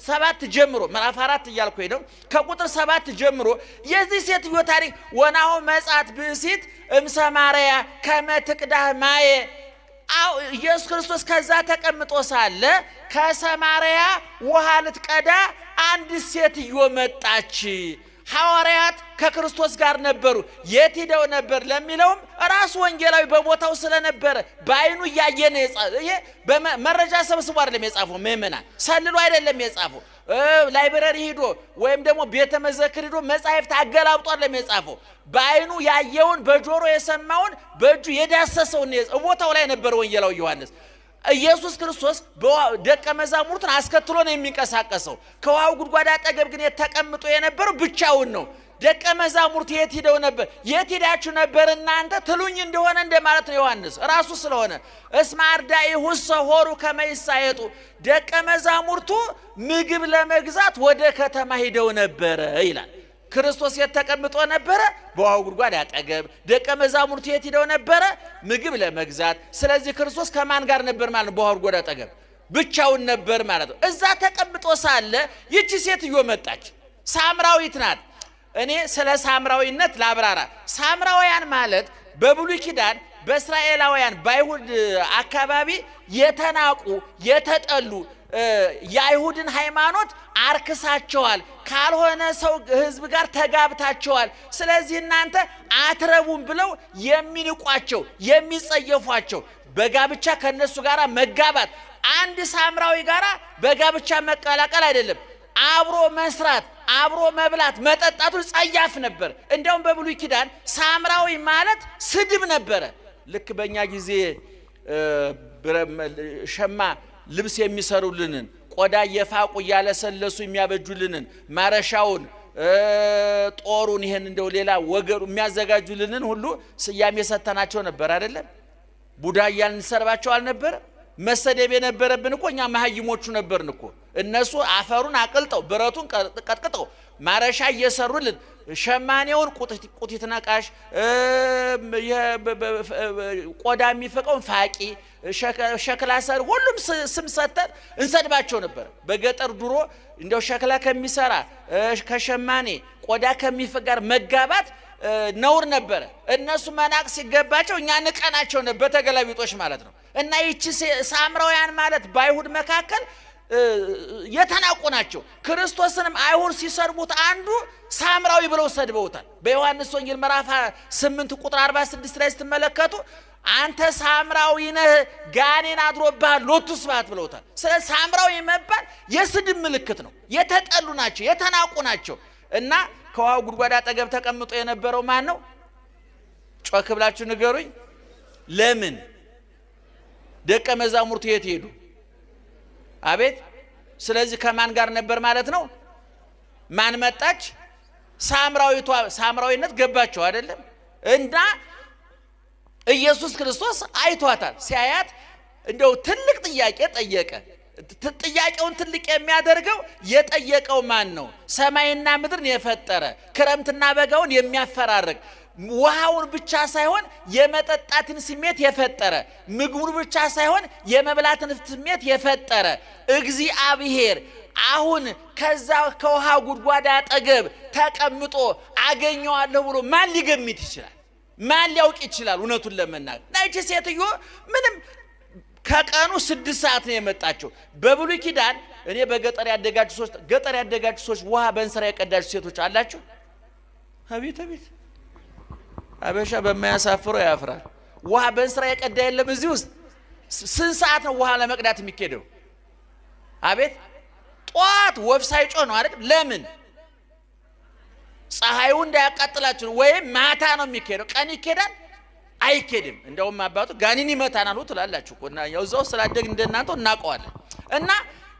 7 ጀምሮ፣ ምዕራፍ 4 እያልኩ ነው። ከቁጥር 7 ጀምሮ የዚህ ሴትዮ ታሪክ፣ ወናሁ መጽአት ብእሲት እምሰማርያ ከመ ትቅዳህ ማየ። ኢየሱስ ክርስቶስ ከዛ ተቀምጦ ሳለ ከሰማርያ ውሃ ልትቀዳ አንድ ሴትዮ መጣች። ሐዋርያት ከክርስቶስ ጋር ነበሩ። የት ሂደው ነበር ለሚለውም ራሱ ወንጌላዊ በቦታው ስለነበረ በአይኑ እያየ ነው። ይሄ መረጃ ሰብስቦ አይደለም የጻፈው፣ ምእመናን፣ ሰልሎ አይደለም የጻፈው። Library ሂዶ ወይም ደግሞ ቤተ መዘክር ሂዶ መጻሕፍት አገላብጦ አይደለም የጻፈው። በአይኑ ያየውን፣ በጆሮ የሰማውን፣ በእጁ የዳሰሰውን፣ ቦታው ላይ ነበር ወንጌላዊ ዮሐንስ። ኢየሱስ ክርስቶስ ደቀ መዛሙርቱን አስከትሎ ነው የሚንቀሳቀሰው። ከውሃው ጉድጓድ አጠገብ ግን ተቀምጦ የነበረው ብቻውን ነው። ደቀ መዛሙርት የት ሂደው ነበር? የት ሄዳችሁ ነበር እናንተ ትሉኝ እንደሆነ እንደማለት ነው ዮሐንስ ራሱ ስለሆነ። እስመ አርዳኢሁሰ ሖሩ ከመ ይሳየጡ፣ ደቀ መዛሙርቱ ምግብ ለመግዛት ወደ ከተማ ሂደው ነበረ ይላል። ክርስቶስ የት ተቀምጦ ነበረ? በውሃው ጉድጓድ አጠገብ። ደቀ መዛሙርቱ የት ሂደው ነበረ? ምግብ ለመግዛት። ስለዚህ ክርስቶስ ከማን ጋር ነበር ማለት ነው? በውሃው ጉድጓድ አጠገብ ብቻውን ነበር ማለት ነው። እዛ ተቀምጦ ሳለ ይቺ ሴትዮ መጣች። ሳምራዊት ናት። እኔ ስለ ሳምራዊነት ላብራራ። ሳምራውያን ማለት በብሉይ ኪዳን በእስራኤላውያን በአይሁድ አካባቢ የተናቁ፣ የተጠሉ፣ የአይሁድን ሃይማኖት አርክሳቸዋል፣ ካልሆነ ሰው ህዝብ ጋር ተጋብታቸዋል፣ ስለዚህ እናንተ አትረቡም ብለው የሚንቋቸው፣ የሚጸየፏቸው፣ በጋብቻ ከነሱ ጋር መጋባት፣ አንድ ሳምራዊ ጋር በጋብቻ መቀላቀል አይደለም፣ አብሮ መስራት፣ አብሮ መብላት መጠጣቱ ጸያፍ ነበር። እንዲያውም በብሉይ ኪዳን ሳምራዊ ማለት ስድብ ነበረ። ልክ በእኛ ጊዜ ሸማ ልብስ የሚሰሩልንን፣ ቆዳ እየፋቁ እያለሰለሱ የሚያበጁልንን፣ ማረሻውን፣ ጦሩን፣ ይሄን እንደው ሌላ ወገሩ የሚያዘጋጁልንን ሁሉ ስያሜ ሰተናቸው ነበር አይደለም? ቡዳ እያልን እንሰርባቸው አልነበረ? መሰደብ የነበረብን እኮ እኛ መሀይሞቹ ነበርን እኮ። እነሱ አፈሩን አቅልጠው፣ ብረቱን ቀጥቅጠው፣ ማረሻ እየሰሩልን፣ ሸማኔውን ቁቲት ነቃሽ፣ ቆዳ የሚፍቀውን ፋቂ፣ ሸክላ ሰሪ፣ ሁሉም ስም ሰተን እንሰድባቸው ነበር። በገጠር ድሮ እንደው ሸክላ ከሚሰራ፣ ከሸማኔ፣ ቆዳ ከሚፍቅ ጋር መጋባት ነውር ነበረ። እነሱ መናቅ ሲገባቸው እኛ ንቀናቸው ነበር፣ በተገላቢጦች ማለት ነው። እና ይቺ ሳምራውያን ማለት በአይሁድ መካከል የተናቁ ናቸው። ክርስቶስንም አይሁድ ሲሰድቡት አንዱ ሳምራዊ ብለው ሰድበውታል። በዮሐንስ ወንጌል ምዕራፍ 8 ቁጥር 46 ላይ ስትመለከቱ አንተ ሳምራዊ ነህ፣ ጋኔን አድሮብሃል፣ ሎቱ ስብሐት ብለውታል። ስለ ሳምራዊ መባል የስድብ ምልክት ነው። የተጠሉ ናቸው፣ የተናቁ ናቸው። እና ከውሃው ጉድጓድ አጠገብ ተቀምጦ የነበረው ማን ነው? ጮክ ብላችሁ ንገሩኝ። ለምን? ደቀ መዛሙርቱ የት ሄዱ? አቤት። ስለዚህ ከማን ጋር ነበር ማለት ነው? ማን መጣች? ሳምራዊቷ። ሳምራዊነት ገባቸው አይደለም? እና ኢየሱስ ክርስቶስ አይቷታል። ሲያያት እንደው ትልቅ ጥያቄ ጠየቀ። ጥያቄውን ትልቅ የሚያደርገው የጠየቀው ማን ነው? ሰማይና ምድርን የፈጠረ፣ ክረምትና በጋውን የሚያፈራርቅ፣ ውሃውን ብቻ ሳይሆን የመጠጣትን ስሜት የፈጠረ፣ ምግቡን ብቻ ሳይሆን የመብላትን ስሜት የፈጠረ እግዚአብሔር አሁን ከዛ ከውሃ ጉድጓድ አጠገብ ተቀምጦ አገኘዋለሁ ብሎ ማን ሊገምት ይችላል? ማን ሊያውቅ ይችላል? እውነቱን ለመናገር እና ይቺ ሴትዮ ምንም ከቀኑ 6 ሰዓት ነው የመጣቸው። በብሉይ ኪዳን እኔ በገጠር ያደጋችሁ ሰዎች፣ ገጠር ያደጋችሁ ሰዎች፣ ውሃ በእንስራ የቀዳችሁ ሴቶች አላችሁ? አቤት አቤት፣ አበሻ በማያሳፍረው ያፍራል። ውሃ በእንስራ የቀዳ የለም እዚህ ውስጥ? ስንት ሰዓት ነው ውሃ ለመቅዳት የሚኬደው? አቤት ጧት ወፍ ሳይጮህ ነው አይደል? ለምን? ፀሐዩ እንዳያቃጥላችሁ። ወይም ማታ ነው የሚኬደው። ቀን ይኬዳል አይኬድም። እንደውም አባቱ ጋኒን ይመታናል ትላላችሁ እኮ እና ያው እዛው ስላደግ እንደናንተው እናውቀዋለን። እና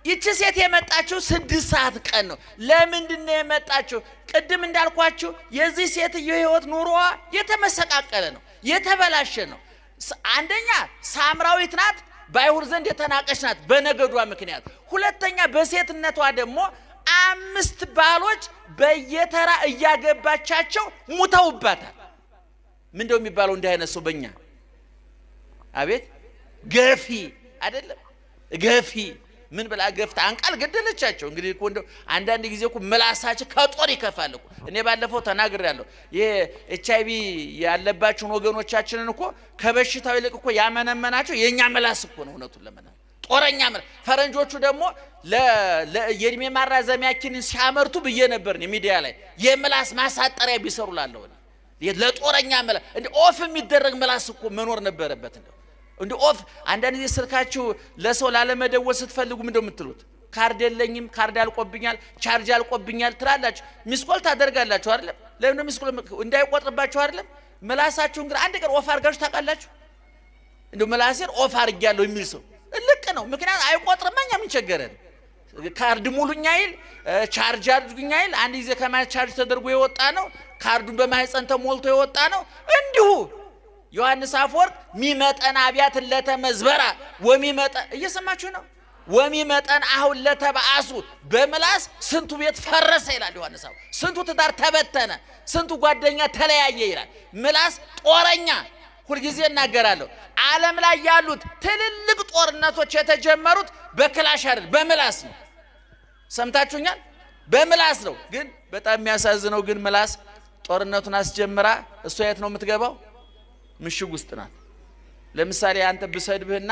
ይቺ ሴት የመጣችው 6 ሰዓት ቀን ነው። ለምንድን ነው የመጣችው? ቅድም እንዳልኳችሁ የዚህ ሴትዮ ህይወት ኑሮዋ የተመሰቃቀለ ነው፣ የተበላሸ ነው። አንደኛ ሳምራዊት ናት፣ በአይሁድ ዘንድ የተናቀች ናት በነገዷ ምክንያት። ሁለተኛ በሴትነቷ ደግሞ አምስት ባሎች በየተራ እያገባቻቸው ሙተውባታል። ምንድነው የሚባለው እንዲህ አይነት ሰው በእኛ? አቤት ገፊ አይደለም? ገፊ ምን ብላ ገፍታ አንቃል ገደለቻቸው። እንግዲህ እኮ እንደው አንዳንድ ጊዜ እኮ ምላሳችን ከጦር ይከፋል እኮ። እኔ ባለፈው ተናግሬያለሁ። ይሄ HIV ያለባቸውን ወገኖቻችንን እኮ ከበሽታው ይልቅ እኮ ያመነመናቸው የእኛ ምላስ እኮ ነው። እውነቱን ለመናገር ጦረኛ ምላስ። ፈረንጆቹ ደግሞ የእድሜ ማራዘሚያ ኪኒን ሲያመርቱ ብዬ ነበር ሚዲያ ላይ፣ የምላስ ማሳጠሪያ ቢሰሩ ላለሁ ለጦረኛ ምላስ። እንደ off የሚደረግ ምላስ እኮ መኖር ነበረበት። እንደው እንደ off አንዳንድ ጊዜ ስልካችሁ ለሰው ላለመደወል ስትፈልጉ ምንድነው የምትሉት? ካርድ የለኝም፣ ካርድ አልቆብኛል፣ ቻርጅ አልቆብኛል ትላላችሁ። Missed call ታደርጋላችሁ አይደለም? ለምን missed call እንዳይቆጥርባችሁ አይደለም? ምላሳችሁን ግን አንድ ቀን off አድርጋችሁ ታውቃላችሁ? እንደው ምላሴን off አድርጌያለሁ የሚል ሰው ልቅ ነው። ምክንያቱም አይቆጥርማ፣ እኛ ምን ቸገረን? ካርድ ሙሉኛ ይል፣ ቻርጅ አድርጉኛ ይል፣ አንድ ጊዜ ከማ ቻርጅ ተደርጎ የወጣ ነው። ካርዱን በማህፀን ተሞልቶ የወጣ ነው። እንዲሁ ዮሐንስ አፈወርቅ ሚመጠን አብያት ለተመዝበራ ወሚመጠን፣ እየሰማችሁ ነው። ወሚመጠን አሁን ለተባአሱ፣ በምላስ ስንቱ ቤት ፈረሰ ይላል ዮሐንስ አፈወርቅ። ስንቱ ትዳር ተበተነ፣ ስንቱ ጓደኛ ተለያየ ይላል። ምላስ ጦረኛ፣ ሁልጊዜ እናገራለሁ። ዓለም ላይ ያሉት ትልልቅ ጦርነቶች የተጀመሩት በክላሽ አይደል፣ በምላስ ነው። ሰምታችሁኛል? በምላስ ነው። ግን በጣም የሚያሳዝነው ግን ምላስ ጦርነቱን አስጀምራ እሷ የት ነው የምትገባው? ምሽግ ውስጥ ናት። ለምሳሌ አንተ ብሰድብህና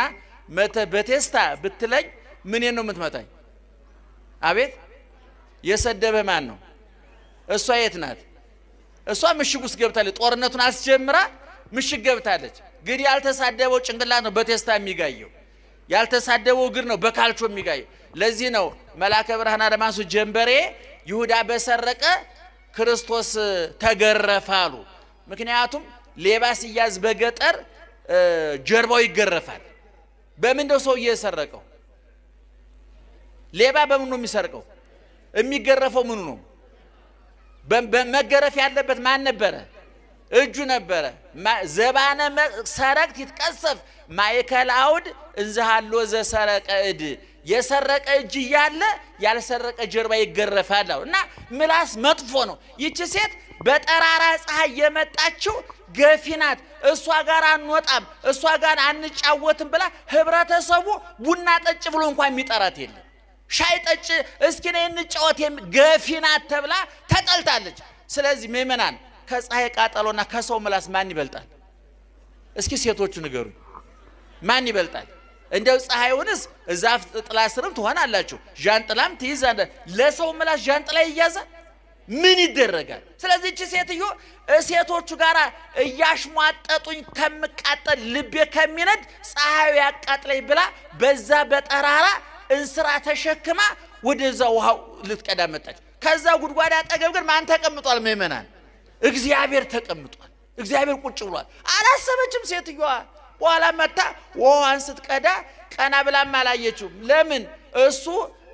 መተ በቴስታ ብትለኝ ምኔን ነው የምትመታኝ? አቤት የሰደበህ ማን ነው? እሷ የት ናት? እሷ ምሽግ ውስጥ ገብታለች። ጦርነቱን አስጀምራ ምሽግ ገብታለች። ግን ያልተሳደበው ጭንቅላት ነው በቴስታ የሚጋየው፣ ያልተሳደበው እግር ነው በካልቾ የሚጋየው። ለዚህ ነው መልአከ ብርሃን አድማሱ ጀንበሬ ይሁዳ በሰረቀ ክርስቶስ ተገረፈ አሉ። ምክንያቱም ሌባ ሲያዝ በገጠር ጀርባው ይገረፋል። በምን ነው ሰውዬ የሰረቀው? ሌባ በምን ነው የሚሰርቀው? የሚገረፈው ምኑ ነው? መገረፍ ያለበት ማን ነበረ? እጁ ነበረ። ዘባነ ሰረቅት ይትቀሰፍ ማእከለ አውድ እንዘሃሎ ዘሰረቀ እድ፣ የሰረቀ እጅ እያለ ያልሰረቀ ጀርባ ይገረፋል። እና ምላስ መጥፎ ነው። ይቺ ሴት በጠራራ ፀሐይ የመጣችው ገፊ ናት። እሷ ጋር አንወጣም፣ እሷ ጋር አንጫወትም ብላ ህብረተሰቡ ቡና ጠጭ ብሎ እንኳን የሚጠራት የለም። ሻይ ጠጭ እስኪ ነይ እንጫወት፣ ገፊ ናት ተብላ ተጠልታለች። ስለዚህ ምእመናን ከፀሐይ ቃጠሎና ከሰው ምላስ ማን ይበልጣል? እስኪ ሴቶቹ ንገሩኝ፣ ማን ይበልጣል? እንደው ፀሐዩንስ ዛፍ ጥላ ስርም ትሆናላችሁ፣ ዣንጥላም ትይዛለ። ለሰው ምላስ ዣንጥላ ይያዛል? ምን ይደረጋል? ስለዚህ እቺ ሴትዮ ሴቶቹ ጋር እያሽሟጠጡኝ ከምቃጠል፣ ልቤ ከሚነድ ፀሐዩ ያቃጥለኝ ብላ በዛ በጠራራ እንስራ ተሸክማ ወደዛ ውሃው ልትቀዳ መጣች። ከዛ ጉድጓድ አጠገብ ግን ማን ተቀምጧል? ምእመናን፣ እግዚአብሔር ተቀምጧል። እግዚአብሔር ቁጭ ብሏል። አላሰበችም ሴትዮዋ። በኋላ መታ ውሃዋን ስትቀዳ ቀና ብላም አላየችውም። ለምን? እሱ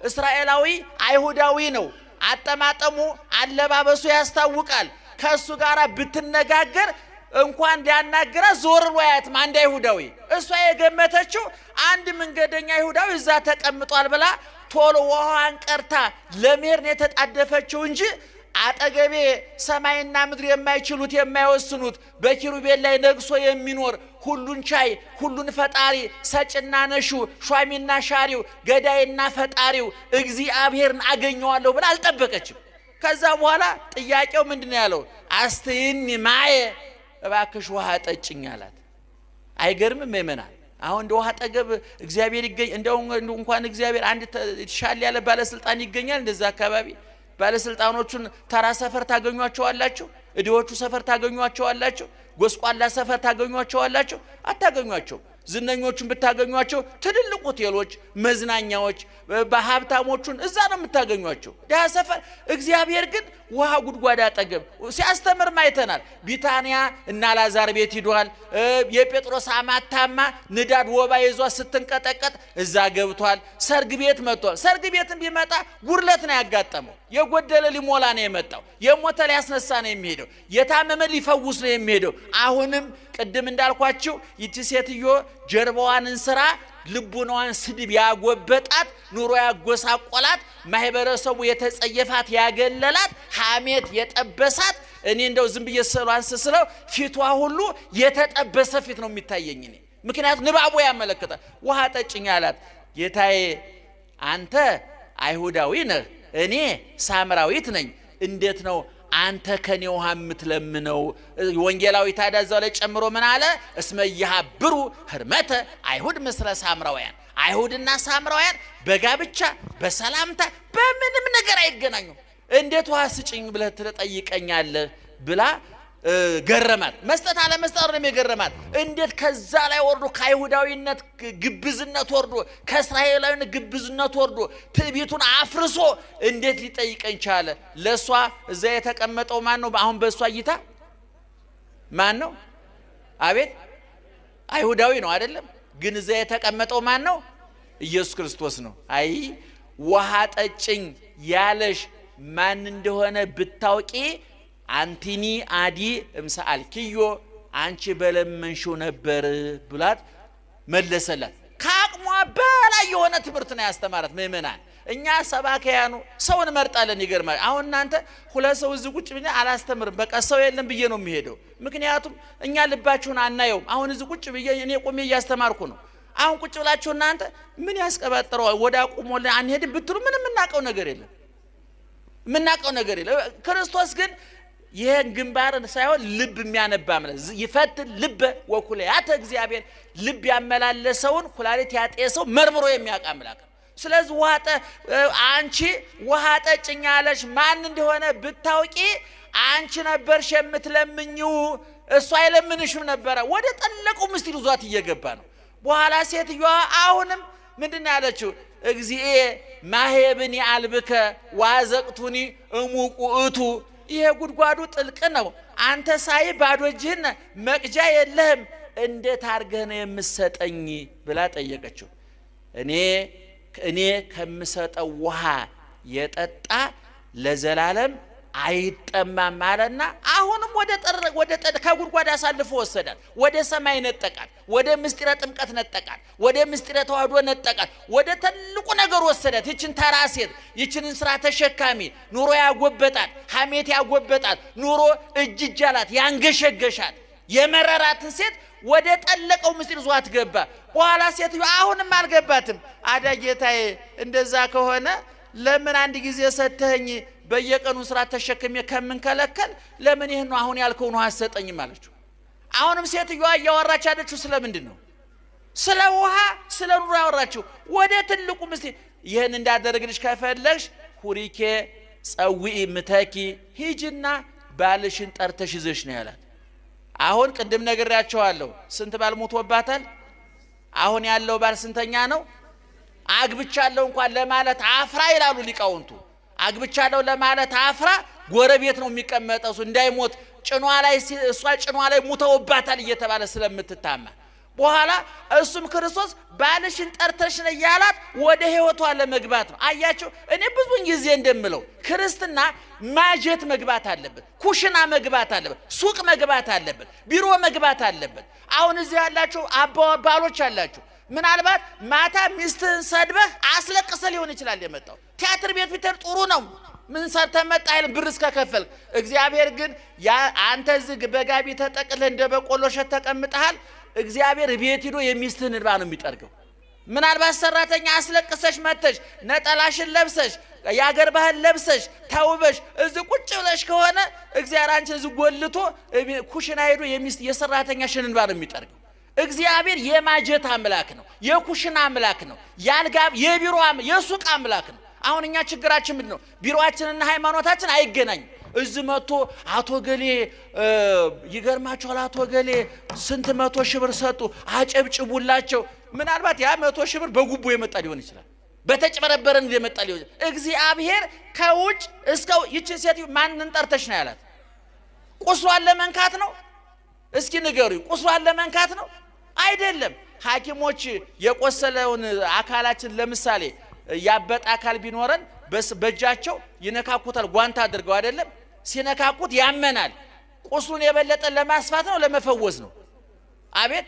እስራኤላዊ አይሁዳዊ ነው። አጠማጠሙ አለባበሱ ያስታውቃል። ከእሱ ጋር ብትነጋገር እንኳን ሊያናግራት ዞር ብሎ አያትም። አንድ አይሁዳዊ፣ እሷ የገመተችው አንድ መንገደኛ አይሁዳዊ እዛ ተቀምጧል ብላ ቶሎ ውሃዋን ቀርታ ለመሄድ ነው የተጣደፈችው እንጂ አጠገቤ ሰማይና ምድር የማይችሉት የማይወስኑት በኪሩቤል ላይ ነግሶ የሚኖር ሁሉን ቻይ ሁሉን ፈጣሪ ሰጭና ነሹ ሿሚና ሻሪው ገዳይና ፈጣሪው እግዚአብሔርን አገኘዋለሁ ብላ አልጠበቀችም። ከዛ በኋላ ጥያቄው ምንድን ነው ያለው? አስትይኒ ማየ፣ እባክሽ ውሃ ጠጭኝ አላት። አይገርምም ምእመናን? አሁን እንደ ውሃ አጠገብ እግዚአብሔር ይገኝ እንደው እንኳን እግዚአብሔር አንድ ሻል ያለ ባለስልጣን ይገኛል። እንደዛ አካባቢ ባለስልጣኖቹን ተራ ሰፈር ታገኟቸዋላችሁ፣ እዲዎቹ ሰፈር ታገኟቸዋላችሁ፣ ጎስቋላ ሰፈር ታገኟቸዋላችሁ? አታገኟቸውም። ዝነኞቹን ብታገኟቸው ትልልቅ ሆቴሎች፣ መዝናኛዎች፣ በሀብታሞቹን እዛ ነው የምታገኟቸው። ድሃ ሰፈር። እግዚአብሔር ግን ውሃ ጉድጓድ አጠገብ ሲያስተምር አይተናል። ቢታንያ እና አልዓዛር ቤት ሂዷል። የጴጥሮስ አማት ታማ ንዳድ ወባ ይዟ ስትንቀጠቀጥ እዛ ገብቷል። ሰርግ ቤት መጥቷል። ሰርግ ቤትን ቢመጣ ጉድለት ነው ያጋጠመው። የጎደለ ሊሞላ ነው የመጣው። የሞተ ሊያስነሳ ነው የሚሄደው። የታመመ ሊፈውስ ነው የሚሄደው። አሁንም ቅድም እንዳልኳችሁ ይቺ ሴትዮ ጀርባዋን እንስራ ልቡናዋን ስድብ ያጎበጣት፣ ኑሮ ያጎሳቆላት፣ ማህበረሰቡ የተጸየፋት ያገለላት፣ ሐሜት የጠበሳት፣ እኔ እንደው ዝም ብዬ ስዕሏን ስስለው ፊቷ ሁሉ የተጠበሰ ፊት ነው የሚታየኝ እኔ። ምክንያቱም ንባቡ ያመለክታል። ውሃ ጠጭኝ አላት። ጌታዬ አንተ አይሁዳዊ ነህ፣ እኔ ሳምራዊት ነኝ። እንዴት ነው አንተ ከኔ ውሃ የምትለምነው? ወንጌላዊ ታዲያ እዛው ላይ ጨምሮ ምን አለ? እስመ ኢያሃብሩ ህርመተ አይሁድ ምስለ ሳምራውያን። አይሁድና ሳምራውያን በጋብቻ በሰላምታ በምንም ነገር አይገናኙም። እንዴት ውሃ ስጭኝ ብለህ ትጠይቀኛለህ? ብላ ገረማት። መስጠት አለመስጠት ነው የገረማት። እንዴት ከዛ ላይ ወርዶ ከአይሁዳዊነት ግብዝነት ወርዶ ከእስራኤላዊነት ግብዝነት ወርዶ ትዕቢቱን አፍርሶ እንዴት ሊጠይቀኝ ቻለ? ለእሷ እዛ የተቀመጠው ማን ነው? አሁን በእሷ እይታ ማን ነው? አቤት አይሁዳዊ ነው አይደለም? ግን እዛ የተቀመጠው ማን ነው? ኢየሱስ ክርስቶስ ነው። አይ ውሃ ጠጭኝ ያለሽ ማን እንደሆነ ብታውቂ አንቲኒ አዲ እምሰአልኪዮ አንቺ በለመንሽው ነበር ብላት መለሰላት። ከአቅሟ በላይ የሆነ ትምህርት ነው ያስተማራት። ምእመናን እኛ ሰባክያኑ ሰው እንመርጣለን። ይገርማል። አሁን እናንተ ሁለት ሰው እዚህ ቁጭ ብዬ አላስተምርም፣ በቃ ሰው የለም ብዬ ነው የሚሄደው። ምክንያቱም እኛ ልባችሁን አናየውም። አሁን እዚህ ቁጭ ብዬ እኔ ቆሜ እያስተማርኩ ነው። አሁን ቁጭ ብላችሁ እናንተ ምን ያስቀባጥረዋል ወደ አቁሞ አንሄድም ብትሉ ምንም የምናውቀው ነገር የለም፣ የምናውቀው ነገር የለም። ክርስቶስ ግን ይህን ግንባርን ሳይሆን ልብ የሚያነባ አምላክ ይፈትን ልበ ወኩላያተ እግዚአብሔር፣ ልብ ያመላለሰውን ኩላሊት ያጤሰው መርምሮ የሚያውቅ አምላክ ነው። ስለዚህ አንቺ ውሃ ጠጭኝ አለሽ ማን እንደሆነ ብታውቂ አንቺ ነበርሽ የምትለምኚው፣ እሱ አይለምንሽም ነበረ። ወደ ጠለቀው ምስጢር ይዟት እየገባ ነው። በኋላ ሴትዮዋ አሁንም ምንድን ነው ያለችው? እግዚኤ ማሄብኒ አልብከ ዋዘቅቱኒ እሙቁ እቱ፣ ይሄ ጉድጓዱ ጥልቅ ነው። አንተ ሳይ ባዶ እጅህን መቅጃ የለህም፣ እንዴት አድርገህ ነው የምሰጠኝ ብላ ጠየቀችው። እኔ ከምሰጠው ውሃ የጠጣ ለዘላለም አይጠማም አለና አሁንም ወደ ከጉድጓድ አሳልፎ ወሰዳት። ወደ ሰማይ ነጠቃት። ወደ ምስጢረ ጥምቀት ነጠቃት። ወደ ምስጢረ ተዋህዶ ነጠቃት። ወደ ትልቁ ነገር ወሰዳት። ይችን ተራ ሴት፣ ይችን እንስራ ተሸካሚ፣ ኑሮ ያጎበጣት፣ ሐሜት ያጎበጣት፣ ኑሮ እጅ እጅ አላት፣ ያንገሸገሻት፣ የመረራትን ሴት ወደ ጠለቀው ምስጢር ዟት ገባ። በኋላ ሴትዮ አሁንም አልገባትም። አዳ ጌታዬ፣ እንደዛ ከሆነ ለምን አንድ ጊዜ ሰተኸኝ በየቀኑ ስራ ተሸክሜ ከምንከለከል ለምን ይህን ነው አሁን ያልከውን ውሃ አትሰጠኝም አለችው። አሁንም ሴትዮዋ እያወራች ያለችው ስለምንድን ነው? ስለ ውሃ ስለ ኑሮ ያወራችው። ወደ ትልቁ ምስጢር ይህን እንዳደረግልሽ ከፈለግሽ ሁሪኬ ጸዊኢ ምተኪ፣ ሂጅና ባልሽን ጠርተሽ ይዘሽ ነው ያላት። አሁን ቅድም ነግሬያቸዋለሁ። ስንት ባል ሞቶባታል? አሁን ያለው ባል ስንተኛ ነው? አግብቻለሁ እንኳን ለማለት አፍራ ይላሉ ሊቃውንቱ። አግብቻለሁ ለማለት አፍራ ጎረቤት ነው የሚቀመጠው እሱ እንዳይሞት ጭኗ ላይ፣ እሷ ጭኗ ላይ ሙተውባታል እየተባለ ስለምትታማ፣ በኋላ እሱም ክርስቶስ ባልሽን ጠርተሽ ነይ ያላት ወደ ሕይወቷ ለመግባት ነው። አያቸው፣ እኔ ብዙን ጊዜ እንደምለው ክርስትና ማጀት መግባት አለበት፣ ኩሽና መግባት አለበት፣ ሱቅ መግባት አለበት፣ ቢሮ መግባት አለበት። አሁን እዚህ ያላችሁ አባ ባሎች አላችሁ። ምናልባት ማታ ሚስትህን ሰድበህ አስለቅሰህ ሊሆን ይችላል የመጣው። ቲያትር ቤት ቢተር ጥሩ ነው። ምን ሰርተህ መጣህ አይልም ብር እስከከፈልክ። እግዚአብሔር ግን አንተ እዚህ በጋቢ ተጠቅልህ እንደ በቆሎ እሸት ተቀምጠሃል። እግዚአብሔር ቤት ሂዶ የሚስትህን እንባ ነው የሚጠርገው። ምናልባት ሰራተኛ አስለቅሰሽ መተሽ ነጠላሽን ለብሰሽ የአገር ባህል ለብሰሽ ተውበሽ እዚህ ቁጭ ብለሽ ከሆነ እግዚአብሔር አንቺን እዚህ ጎልቶ ኩሽና ሄዶ የሚስት የሰራተኛሽን እንባ ነው የሚጠርገው። እግዚአብሔር የማጀት አምላክ ነው። የኩሽና አምላክ ነው። የአልጋ፣ የቢሮ፣ የሱቅ አምላክ ነው። አሁን እኛ ችግራችን ምንድን ነው? ቢሮአችንና ሃይማኖታችን አይገናኝም። እዚህ መጥቶ አቶ ገሌ ይገርማቸዋል፣ አቶ ገሌ ስንት 100,000 ብር ሰጡ፣ አጨብጭቡላቸው። ምናልባት ያ 100,000 ብር በጉቦ የመጣ ሊሆን ይችላል፣ በተጭበረበረ የመጣ ሊሆን ይችላል። እግዚአብሔር ከውጭ እስከ ይችን ሴትዮ ማንን ጠርተሽ ነው ያላት? ቁስሏን ለመንካት ነው? እስኪ ንገሩኝ፣ ቁስሏን ለመንካት ነው? አይደለም። ሐኪሞች የቆሰለውን አካላችን ለምሳሌ ያበጠ አካል ቢኖረን በእጃቸው ይነካኩታል፣ ጓንት አድርገው አይደለም? ሲነካኩት ያመናል። ቁስሉን የበለጠ ለማስፋት ነው ለመፈወስ ነው? አቤት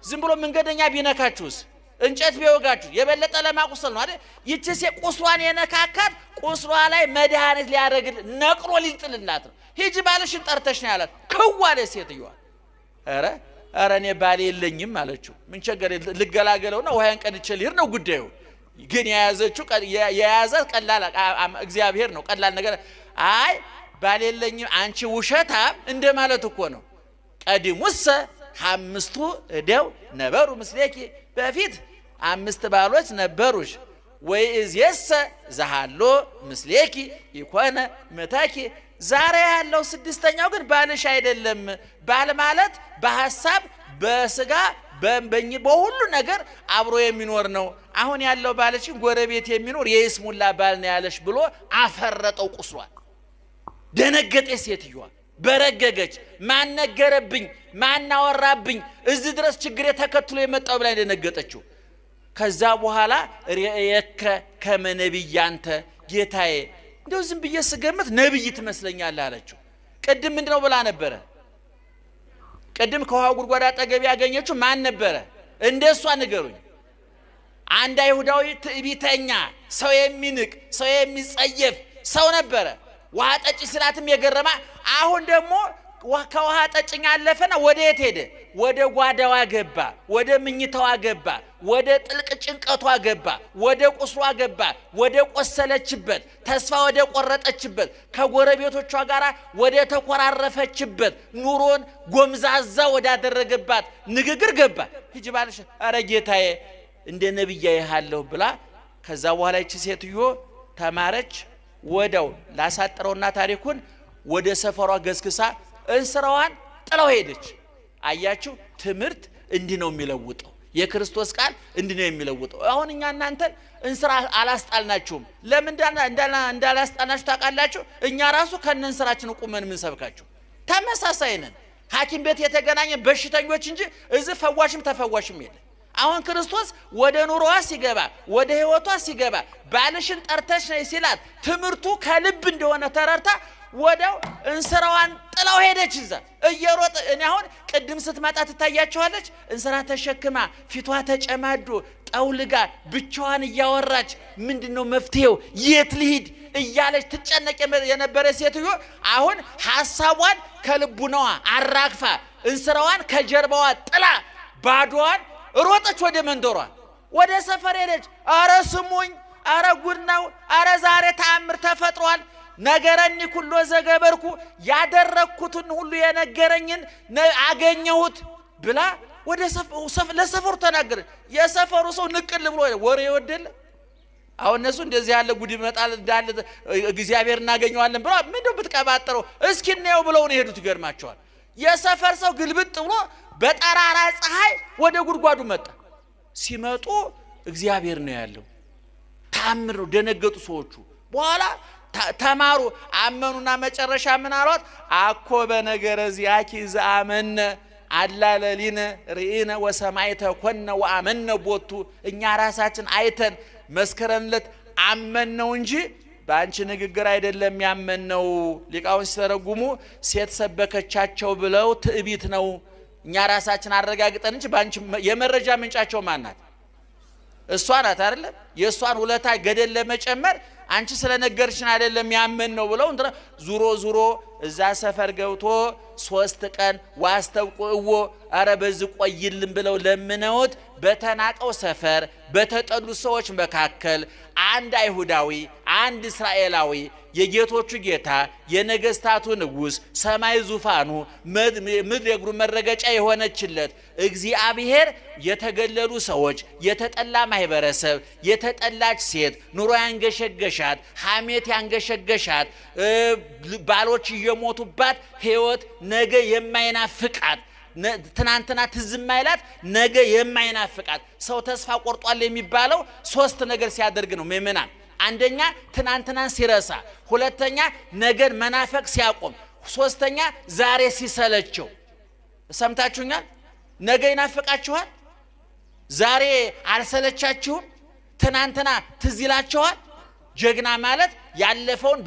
ዝም ብሎ መንገደኛ ቢነካችሁስ እንጨት ቢወጋችሁ የበለጠ ለማቁሰል ነው አይደል? ይቺ ሴት ቁስሏን የነካካት ቁስሏ ላይ መድኃኒት ሊያደርግ ነቅሎ ሊጥልላት ነው። ሂጂ ባልሽን ጠርተሽ ነው ያላት። ክው አለች ሴትዮዋ። ኧረ ኧረ እኔ ባሌ የለኝም አለችው። ምን ቸገረ ልገላገለውና ውሃዬን ቀድቼ ልሂድ ነው ጉዳዩ። ግን የያዘችው የያዛት ቀላል እግዚአብሔር ነው። ቀላል ነገር አይ ባሌ የለኝም አንቺ ውሸታም እንደማለት እኮ ነው። ቀዲሙሰ 5 እደው ነበሩ ምስሌኪ፣ በፊት 5 ባሎች ነበሩሽ። ወይ እዝየሰ ዘሃሎ ምስሌኪ ይኮነ ምታኪ፣ ዛሬ ያለው 6ኛው ግን ባልሽ አይደለም። ባል ማለት በሐሳብ በስጋ በሁሉ ነገር አብሮ የሚኖር ነው። አሁን ያለው ባልሽን ጎረቤት የሚኖር የይስሙላ ባል ነው ያለሽ ብሎ አፈረጠው ቁስሏል። ደነገጠች ሴትዮዋ፣ በረገገች። ማን ነገረብኝ? ማን አወራብኝ? እዚህ ድረስ ችግሬ ተከትሎ የመጣው ብላ ደነገጠችው። ከዛ በኋላ ርእየከ ከመ ነቢይ አንተ፣ ጌታዬ እንደው ዝም ብዬ ስገምት ነብይ ትመስለኛለህ አለችው። ቅድም ምንድነው ብላ ነበረ? ቅድም ከውሃ ጉድጓድ አጠገብ ያገኘችው ማን ነበረ? እንደሷ ንገሩኝ። አንድ አይሁዳዊ ትዕቢተኛ፣ ሰው የሚንቅ፣ ሰው የሚጸየፍ ሰው ነበረ። ውሃ ጠጪ ስላትም የገረማ። አሁን ደግሞ ከውሃ ጠጭኝ አለፈና ወደ የት ሄደ? ወደ ጓዳዋ ገባ፣ ወደ ምኝታዋ ገባ፣ ወደ ጥልቅ ጭንቀቷ ገባ፣ ወደ ቁስሏ ገባ፣ ወደ ቆሰለችበት፣ ተስፋ ወደ ቆረጠችበት፣ ከጎረቤቶቿ ጋር ወደ ተኮራረፈችበት፣ ኑሮን ጎምዛዛ ወዳደረገባት ንግግር ገባ። ሂጂ ባልሽ፣ ኧረ ጌታዬ እንደ ነብይ አይሃለሁ ብላ ከዛ በኋላ ይቺ ሴትዮ ተማረች። ወደው ላሳጥረውና ታሪኩን ወደ ሰፈሯ ገስግሳ እንስራዋን ጥላው ሄደች። አያችሁ፣ ትምህርት እንዲህ ነው የሚለውጠው። የክርስቶስ ቃል እንዲህ ነው የሚለውጠው። አሁን እኛ እናንተን እንስራ አላስጣልናችሁም። ለምን እንዳላስጣልናችሁ ታውቃላችሁ? እኛ ራሱ ከነ እንስራችን ቁመን የምንሰብካችሁ ተመሳሳይ ነን። ሐኪም ቤት የተገናኘ በሽተኞች እንጂ እዚህ ፈዋሽም ተፈዋሽም የለም። አሁን ክርስቶስ ወደ ኑሮዋ ሲገባ ወደ ህይወቷ ሲገባ ባልሽን ጠርተሽ ነይ ሲላት ትምህርቱ ከልብ እንደሆነ ተረድታ ወዲያው እንስራዋን ጥላው ሄደች። እዛ እየሮጠ እኔ አሁን ቅድም ስትመጣ ትታያቸዋለች። እንስራ ተሸክማ ፊቷ ተጨማዶ ጠውልጋ ብቻዋን እያወራች ምንድነው መፍትሄው የት ልሂድ እያለች ትጨነቅ የነበረ ሴትዮ አሁን ሐሳቧን ከልቡናዋ አራግፋ እንስራዋን ከጀርባዋ ጥላ ባዶዋን ሮጠች ወደ መንደሯ፣ ወደ ሰፈር ሄደች። አረ ስሙኝ፣ አረ ጉድ ነው፣ አረ ዛሬ ተአምር ተፈጥሯል። ነገረኒ ኩሎ ዘገበርኩ፣ ያደረግኩትን ሁሉ የነገረኝን አገኘሁት ብላ ወደ ለሰፈሩ ተናገረ። የሰፈሩ ሰው ንቅል ብሎ ወሬ ይወደል። አሁን እነሱ እንደዚህ ያለ ጉድ ይመጣል እንዳለ እግዚአብሔር እናገኘዋለን ብለው ምንድነው ብትቀባጥረው እስኪ እናየው ብለው ነው የሄዱት። ይገርማቸዋል። የሰፈር ሰው ግልብጥ ብሎ በጠራራ ፀሐይ ወደ ጉድጓዱ መጣ። ሲመጡ እግዚአብሔር ነው ያለው። ታምር ነው። ደነገጡ ሰዎቹ። በኋላ ተማሩ አመኑና መጨረሻ ምን አሏት? አኮ በነገረ ዚአኪ ዘአመነ አላ ለሊነ ርኢነ ወሰማዕተ ኮነ ወአመነ ቦቱ። እኛ ራሳችን አይተን መስከረንለት አመን ነው እንጂ በአንቺ ንግግር አይደለም ያመንነው። ሊቃውንት ሲተረጉሙ ሴት ሰበከቻቸው ብለው ትዕቢት ነው። እኛ ራሳችን አረጋግጠን እንጂ በአንቺ የመረጃ ምንጫቸው ማን ናት? እሷ ናት አይደለም? የእሷን ውለታ ገደል ለመጨመር አንቺ ስለነገርሽን አይደለም ያመን ነው ብለው እንትና ዙሮ ዙሮ እዛ ሰፈር ገብቶ 3 ቀን ዋስተብቁ አረ በዚህ ቆይልን ብለው ለምነውት በተናቀው ሰፈር በተጠሉ ሰዎች መካከል አንድ አይሁዳዊ፣ አንድ እስራኤላዊ የጌቶቹ ጌታ የነገስታቱ ንጉሥ፣ ሰማይ ዙፋኑ ምድር የእግሩ መረገጫ የሆነችለት እግዚአብሔር የተገለሉ ሰዎች፣ የተጠላ ማህበረሰብ፣ የተጠላች ሴት፣ ኑሮ ያንገሸገሻት፣ ሐሜት ያንገሸገሻት፣ ባሎች እየሞቱባት፣ ሕይወት ነገ የማይናፍቃት፣ ትናንትና ትዝ የማይላት፣ ነገ የማይናፍቃት። ሰው ተስፋ ቆርጧል የሚባለው ሶስት ነገር ሲያደርግ ነው ምእመናን። አንደኛ ትናንትናን ሲረሳ፣ ሁለተኛ ነገን መናፈቅ ሲያቆም፣ ሶስተኛ ዛሬ ሲሰለቸው። ሰምታችሁኛል? ነገ ይናፍቃችኋል? ዛሬ አልሰለቻችሁም? ትናንትና ትዝ ይላችኋል? ጀግና ማለት ያለፈውን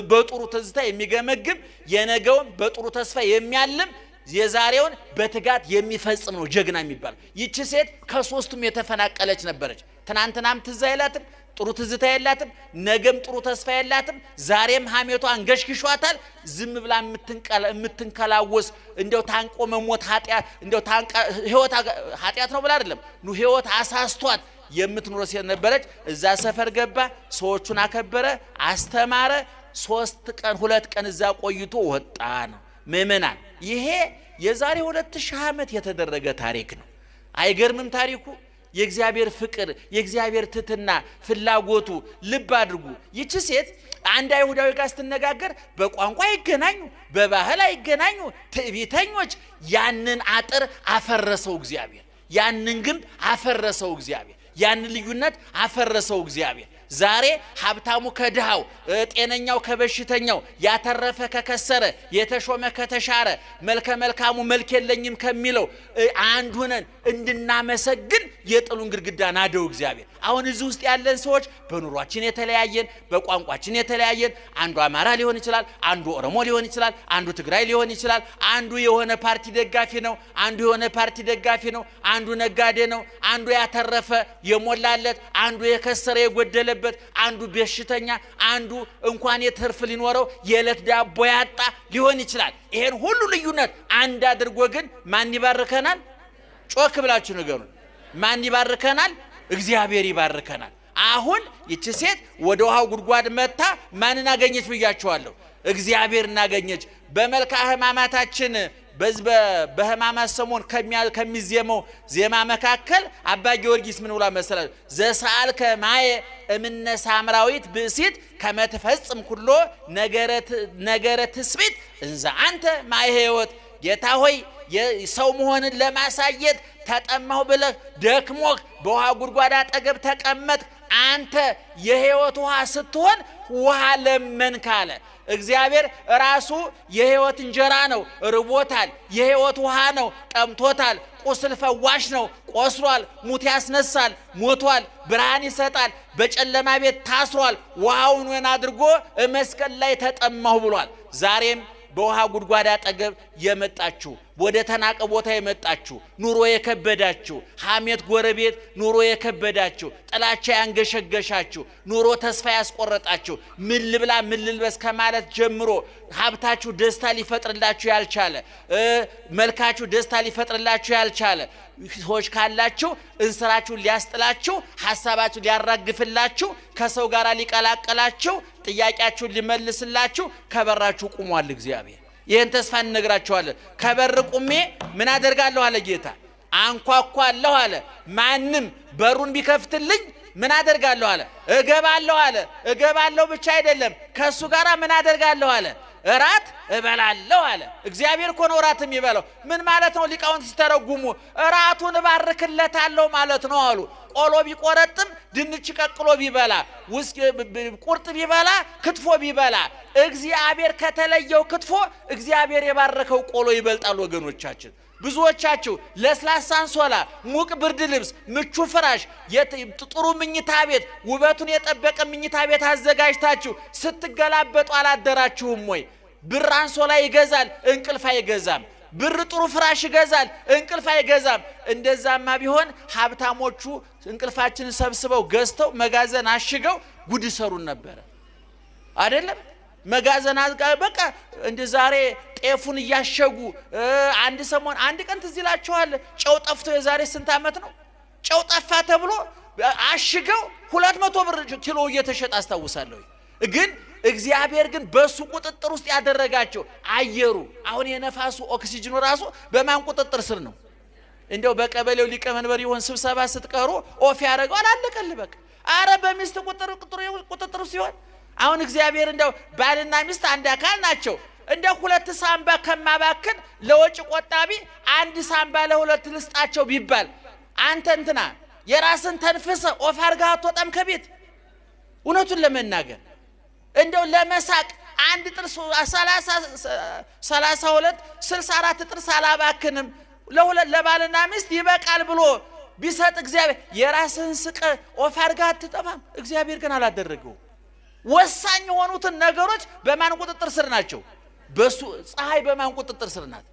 በጥሩ ትዝታ የሚገመግም፣ የነገውን በጥሩ ተስፋ የሚያልም፣ የዛሬውን በትጋት የሚፈጽም ነው ጀግና የሚባለው። ይቺ ሴት ከሶስቱም የተፈናቀለች ነበረች። ትናንትናም ትዝ አይላትም፣ ጥሩ ትዝታ የላትም፣ ነገም ጥሩ ተስፋ የላትም። ዛሬም ሐሜቷ አንገሽግሿታል። ዝም ብላ የምትንከላወስ፣ እንደው ታንቆ መሞት ኃጢአት፣ እንደው ታንቃ ህይወት ኃጢአት ነው ብላ አይደለም ኑ ህይወት አሳስቷት የምትኖር ሴት ነበረች። እዛ ሰፈር ገባ፣ ሰዎቹን አከበረ፣ አስተማረ። 3 ቀን 2 ቀን እዛ ቆይቶ ወጣ ነው። ምእመናን፣ ይሄ የዛሬ 2000 ዓመት የተደረገ ታሪክ ነው። አይገርምም ታሪኩ? የእግዚአብሔር ፍቅር፣ የእግዚአብሔር ትትና ፍላጎቱ ልብ አድርጉ። ይቺ ሴት አንድ አይሁዳዊ ጋር ስትነጋገር በቋንቋ አይገናኙ፣ በባህል አይገናኙ፣ ትዕቢተኞች። ያንን አጥር አፈረሰው እግዚአብሔር። ያንን ግንብ አፈረሰው እግዚአብሔር። ያንን ልዩነት አፈረሰው እግዚአብሔር። ዛሬ ሀብታሙ ከድሃው፣ ጤነኛው ከበሽተኛው፣ ያተረፈ ከከሰረ፣ የተሾመ ከተሻረ፣ መልከ መልካሙ መልክ የለኝም ከሚለው አንድ ሆነን እንድናመሰግን የጥሉን ግድግዳ ናደው እግዚአብሔር። አሁን እዚህ ውስጥ ያለን ሰዎች በኑሯችን የተለያየን፣ በቋንቋችን የተለያየን፣ አንዱ አማራ ሊሆን ይችላል፣ አንዱ ኦሮሞ ሊሆን ይችላል፣ አንዱ ትግራይ ሊሆን ይችላል፣ አንዱ የሆነ ፓርቲ ደጋፊ ነው፣ አንዱ የሆነ ፓርቲ ደጋፊ ነው፣ አንዱ ነጋዴ ነው፣ አንዱ ያተረፈ የሞላለት፣ አንዱ የከሰረ የጎደለበት፣ አንዱ በሽተኛ፣ አንዱ እንኳን የትርፍ ሊኖረው የዕለት ዳቦ ያጣ ሊሆን ይችላል። ይሄን ሁሉ ልዩነት አንድ አድርጎ ግን ማን ይባርከናል? ጮክ ብላችሁ ንገሩን። ማን ይባርከናል? እግዚአብሔር ይባርከናል። አሁን ይቺ ሴት ወደ ውሃው ጉድጓድ መታ ማንን አገኘች ብያችኋለሁ? እግዚአብሔርን አገኘች። በመልክአ ሕማማታችን በዚህ በሕማማት ሰሞን ከሚዜመው ዜማ መካከል አባ ጊዮርጊስ ምን ብሏል መሰላችሁ? ዘሰአልከ ማየ እምነ ሳምራዊት ብእሲት ከመ ትፈጽም ኩሎ ነገረ ትስብእት እንዘ አንተ ማየ ሕይወት። ጌታ ሆይ፣ ሰው መሆንን ለማሳየት ተጠማሁ ብለህ ደክሞህ በውሃ ጉድጓድ አጠገብ ተቀመጥክ። አንተ የሕይወት ውሃ ስትሆን ውሃ ለመንክ አለ። እግዚአብሔር ራሱ የሕይወት እንጀራ ነው፣ ርቦታል። የሕይወት ውሃ ነው፣ ጠምቶታል። ቁስል ፈዋሽ ነው፣ ቆስሏል። ሙት ያስነሳል፣ ሞቷል። ብርሃን ይሰጣል፣ በጨለማ ቤት ታስሯል። ውሃውን ወይን አድርጎ መስቀል ላይ ተጠማሁ ብሏል። ዛሬም በውሃ ጉድጓድ አጠገብ የመጣችሁ፣ ወደ ተናቀ ቦታ የመጣችሁ፣ ኑሮ የከበዳችሁ፣ ሐሜት ጎረቤት ኑሮ የከበዳችሁ፣ ጥላቻ ያንገሸገሻችሁ፣ ኑሮ ተስፋ ያስቆረጣችሁ፣ ምን ልብላ ምን ልልበስ ከማለት ጀምሮ ሀብታችሁ ደስታ ሊፈጥርላችሁ ያልቻለ፣ መልካችሁ ደስታ ሊፈጥርላችሁ ያልቻለ ሰዎች ካላችሁ፣ እንስራችሁን ሊያስጥላችሁ፣ ሀሳባችሁ ሊያራግፍላችሁ፣ ከሰው ጋር ሊቀላቀላችሁ፣ ጥያቄያችሁን ሊመልስላችሁ ከበራችሁ ቁሟል እግዚአብሔር። ይህን ተስፋ እንነግራችኋለን። ከበር ቁሜ ምን አደርጋለሁ አለ ጌታ፣ አንኳኳለሁ አለ። ማንም በሩን ቢከፍትልኝ ምን አደርጋለሁ አለ፣ እገባለሁ አለ። እገባለሁ ብቻ አይደለም፣ ከእሱ ጋር ምን አደርጋለሁ አለ፣ እራት እበላለሁ አለ። እግዚአብሔር እኮ ነው እራት የሚበላው። ምን ማለት ነው? ሊቃውንት ሲተረጉሙ እራቱን እባርክለታለሁ ማለት ነው አሉ። ቆሎ ቢቆረጥም፣ ድንች ቀቅሎ ቢበላ፣ ቁርጥ ቢበላ፣ ክትፎ ቢበላ፣ እግዚአብሔር ከተለየው ክትፎ እግዚአብሔር የባረከው ቆሎ ይበልጣል። ወገኖቻችን፣ ብዙዎቻችሁ ለስላሳ አንሶላ፣ ሙቅ ብርድ ልብስ፣ ምቹ ፍራሽ፣ ጥሩ ምኝታ ቤት፣ ውበቱን የጠበቀ ምኝታ ቤት አዘጋጅታችሁ ስትገላበጡ አላደራችሁም ወይ? ብር አንሶላ ይገዛል፣ እንቅልፍ አይገዛም። ብር ጥሩ ፍራሽ ይገዛል፣ እንቅልፍ አይገዛም። እንደዛማ ቢሆን ሀብታሞቹ እንቅልፋችንን ሰብስበው ገዝተው መጋዘን አሽገው ጉድ ይሰሩን ነበረ። አይደለም? መጋዘን በቃ እንደ ዛሬ ጤፉን እያሸጉ፣ አንድ ሰሞን አንድ ቀን ትዝ ይላችኋል፣ ጨው ጠፍቶ፣ የዛሬ ስንት ዓመት ነው፣ ጨው ጠፋ ተብሎ አሽገው 200 ብር ኪሎ እየተሸጠ አስታውሳለሁ። ግን እግዚአብሔር ግን በሱ ቁጥጥር ውስጥ ያደረጋቸው አየሩ፣ አሁን የነፋሱ ኦክሲጅኑ ራሱ በማን ቁጥጥር ስር ነው? እንደው በቀበሌው ሊቀመንበር ይሆን ስብሰባ ስትቀሩ off ያደረገዋል። አለቀልህ በቃ። አረ በሚስት ቁጥጥር ሲሆን አሁን እግዚአብሔር እንደው ባልና ሚስት አንድ አካል ናቸው። እንደው 2 ሳምባ ከማባክን ለወጪ ቆጣቢ 1 ሳምባ ለሁለት ልስጣቸው ቢባል አንተ እንትና የራስን ተንፍሰ off አድርገህ አትወጣም ከቤት። እውነቱን ለመናገር እንደው ለመሳቅ 1 ጥርስ 32 64 ጥርስ አላባክንም ለሁለት ለባልና ሚስት ይበቃል ብሎ ቢሰጥ እግዚአብሔር የራስህን ስቀ off አድርገህ አትጠፋም። እግዚአብሔር ግን አላደረገው። ወሳኝ የሆኑትን ነገሮች በማን ቁጥጥር ስር ናቸው? በሱ። ፀሐይ በማን ቁጥጥር ስር ናት?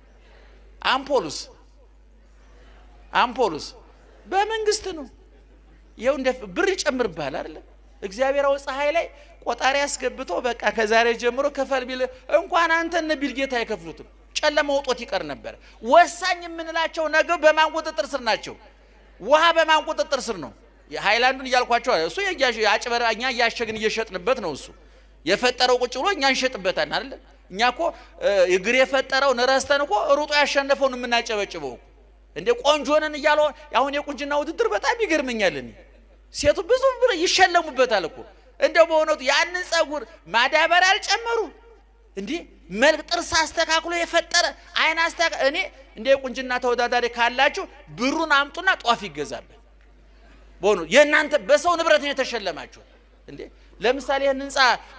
አምፖሉስ በመንግስት ነው። ይኸው እንደ ብር ይጨምርብሃል አይደለም? እግዚአብሔር አሁን ፀሐይ ላይ ቆጣሪ አስገብቶ በቃ ከዛሬ ጀምሮ ከፈል ቢል እንኳን አንተ እነ ቢል ጌታ አይከፍሉትም። ጨለማ ውጦት ይቀር ነበር። ወሳኝ የምንላቸው ነገር በማን ቁጥጥር ስር ናቸው? ውሃ በማን ቁጥጥር ስር ነው? ሃይላንዱን እያልኳቸው እሱ አጭበራ እኛ እያሸግን እየሸጥንበት ነው። እሱ የፈጠረው ቁጭ ብሎ እኛ እንሸጥበታለን አይደል? እኛ እኮ እግር የፈጠረውን ረስተን እኮ ሩጦ ያሸነፈውን የምናጨበጭበው እንደ ቆንጆ ነን እያለው። አሁን የቁንጅና ውድድር በጣም ይገርመኛል። እኔ ሴቱ ብዙ ብር ይሸለሙበታል እኮ። እንደው በእውነቱ ያንን ጸጉር ማዳበሪያ አልጨመሩ እንዴ? መልክ ጥርስ አስተካክሎ የፈጠረ አይን አስተካክሎ እኔ እንደ የቁንጅና ተወዳዳሪ ካላችሁ ብሩን አምጡና ጧፍ ይገዛበት። በእውነቱ የእናንተ በሰው ንብረት ነው የተሸለማችሁ እንዴ? ለምሳሌ ይህን ህንፃ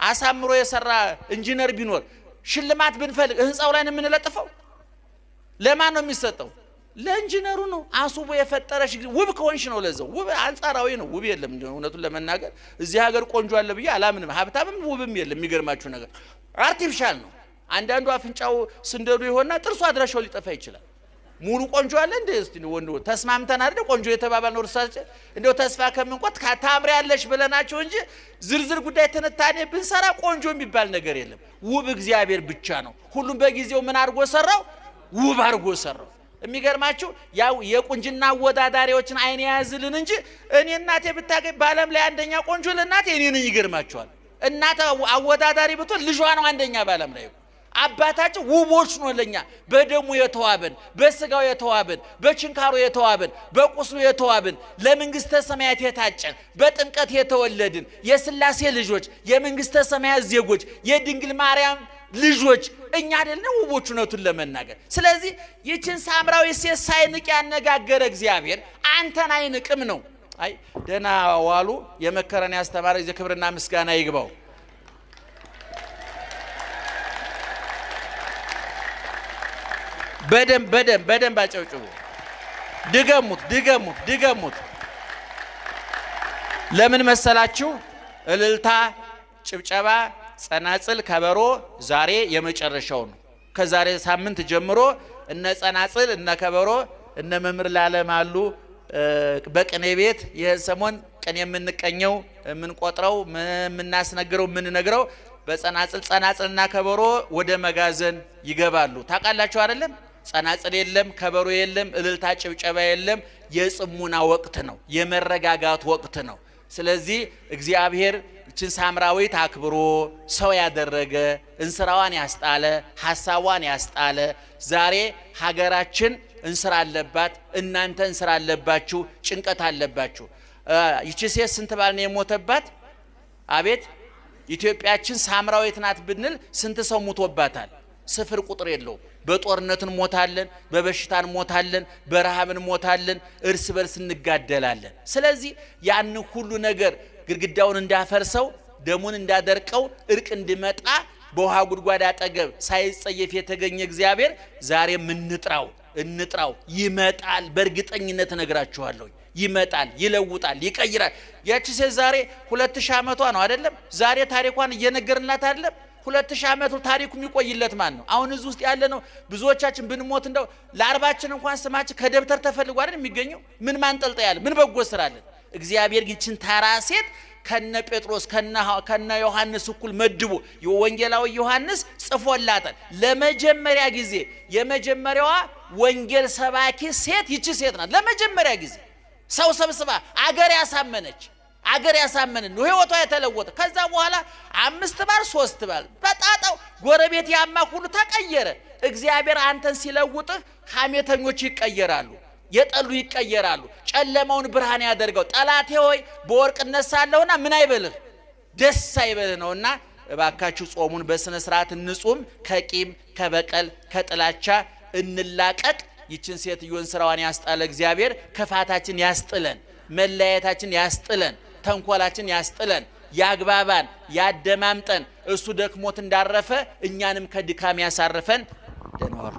አሳምሮ የሰራ ኢንጂነር ቢኖር ሽልማት ብንፈልግ ህንፃው ላይ ነው የምንለጥፈው? ለማን ነው የሚሰጠው? ለኢንጂነሩ ነው። አስውቦ የፈጠረሽ ውብ ከሆንሽ ነው። ለዛው ውብ አንጻራዊ ነው። ውብ የለም። እውነቱን ለመናገር እዚህ ሀገር ቆንጆ አለ ብዬ አላምንም። ሀብታምም ውብም የለም። የሚገርማችሁ ነገር artificial ነው። አንዳንዱ አፍንጫው ስንደዱ ይሆንና ጥርሱ አድራሻው ሊጠፋ ይችላል። ሙሉ ቆንጆ አለ እንዴ? እስቲ ወንዱ ተስማምተን አይደል ቆንጆ የተባባልነው? እርሳችን እንደው ተስፋ ከምንቆጥ ታምሪያለሽ ብለናቸው እንጂ ዝርዝር ጉዳይ ትንታኔ ብንሰራ ቆንጆ የሚባል ነገር የለም። ውብ እግዚአብሔር ብቻ ነው። ሁሉም በጊዜው ምን አድርጎ ሰራው? ውብ አድርጎ ሰራው። የሚገርማችሁ ያው የቁንጅና አወዳዳሪዎችን አይን የያዝልን እንጂ እኔ እናቴ ብታገኝ በዓለም ላይ አንደኛ ቆንጆ ለእናቴ እኔ ነኝ። ይገርማችኋል። እናት አወዳዳሪ ብትሆን ልጇ ነው አንደኛ በዓለም ላይ። አባታችን ውቦች ነው ለኛ፣ በደሙ የተዋብን፣ በስጋው የተዋብን፣ በችንካሩ የተዋብን፣ በቁስሉ የተዋብን፣ ለመንግስተ ሰማያት የታጨን፣ በጥምቀት የተወለድን የስላሴ ልጆች፣ የመንግስተ ሰማያት ዜጎች፣ የድንግል ማርያም ልጆች እኛ አይደለን ውቦች፣ እውነቱን ለመናገር። ስለዚህ ይችን ሳምራዊ ሴት ሳይንቅ ያነጋገረ እግዚአብሔር አንተን አይንቅም ነው። አይ ደህና ዋሉ። የመከረን ያስተማረ ክብርና ምስጋና ይግባው። በደንብ በደንብ በደንብ አጨብጭቡ። ድገሙት ድገሙት ድገሙት። ለምን መሰላችሁ? እልልታ፣ ጭብጨባ፣ ጸናጽል፣ ከበሮ ዛሬ የመጨረሻው ነው። ከዛሬ ሳምንት ጀምሮ እነ ጸናጽል እነ ከበሮ እነ መምህር ላለም አሉ በቅኔ ቤት። ይህን ሰሞን ቅኔ የምንቀኘው የምንቆጥረው የምናስነግረው የምንነግረው በጸናጽል ጸናጽልና ከበሮ ወደ መጋዘን ይገባሉ። ታውቃላችሁ አይደለም? ጸናጽል የለም፣ ከበሮ የለም፣ እልልታ ጭብጨባ የለም። የጽሙና ወቅት ነው፣ የመረጋጋት ወቅት ነው። ስለዚህ እግዚአብሔር ይችን ሳምራዊት አክብሮ ሰው ያደረገ፣ እንስራዋን ያስጣለ፣ ሐሳቧን ያስጣለ፣ ዛሬ ሀገራችን እንስራ አለባት፣ እናንተ እንስራ አለባችሁ፣ ጭንቀት አለባችሁ። ይቺ ሴት ስንት ባል ነው የሞተባት? አቤት ኢትዮጵያችን ሳምራዊት ናት ብንል ስንት ሰው ሙቶባታል? ስፍር ቁጥር የለውም። በጦርነት እንሞታለን፣ በበሽታ እንሞታለን፣ በረሃብ እንሞታለን፣ እርስ በርስ እንጋደላለን። ስለዚህ ያን ሁሉ ነገር ግድግዳውን እንዳፈርሰው ደሙን እንዳደርቀው እርቅ እንዲመጣ በውሃ ጉድጓድ አጠገብ ሳይጸየፍ የተገኘ እግዚአብሔር ዛሬም እንጥራው እንጥራው። ይመጣል፣ በእርግጠኝነት እነግራችኋለሁ። ይመጣል፣ ይለውጣል፣ ይቀይራል። ያቺ ሴት ዛሬ 2000 ዓመቷ ነው አይደለም? ዛሬ ታሪኳን እየነገርንላት አይደለም? 2000 ዓመቱ ታሪኩ የሚቆይለት ማን ነው? አሁን እዚህ ውስጥ ያለ ነው። ብዙዎቻችን ብንሞት እንደው ለአርባችን እንኳን ስማችን ከደብተር ተፈልጎ አይደል የሚገኘው? ምን ማንጠልጠያ አለ? ምን በጎ ስራ አለን? እግዚአብሔር ግን ይህችን ተራ ሴት ከነ ጴጥሮስ ከነ ዮሐንስ እኩል መድቦ የወንጌላዊ ዮሐንስ ጽፎላታል። ለመጀመሪያ ጊዜ የመጀመሪያዋ ወንጌል ሰባኪ ሴት ይቺ ሴት ናት። ለመጀመሪያ ጊዜ ሰው ሰብስባ አገር ያሳመነች፣ አገር ያሳመንን ነው ህይወቷ የተለወጠ። ከዛ በኋላ 5 ባል 3 ባል በጣጣው ጎረቤት ያማ ሁሉ ተቀየረ። እግዚአብሔር አንተን ሲለውጥህ ሐሜተኞች ይቀየራሉ፣ የጠሉ ይቀየራሉ። ጨለማውን ብርሃን ያደርገው። ጠላቴ ሆይ በወርቅ እነሳለሁና ምን አይበልህ ደስ አይበልህ ነውና እባካችሁ ጾሙን በስነ ስርዓት እንጹም። ከቂም ከበቀል ከጥላቻ እንላቀቅ። ይችን ሴትዮን ስራዋን ያስጣለ እግዚአብሔር ክፋታችን ያስጥለን፣ መለያየታችን ያስጥለን፣ ተንኮላችን ያስጥለን፣ ያግባባን፣ ያደማምጠን። እሱ ደክሞት እንዳረፈ እኛንም ከድካም ያሳርፈን። ደህና ዋሉ።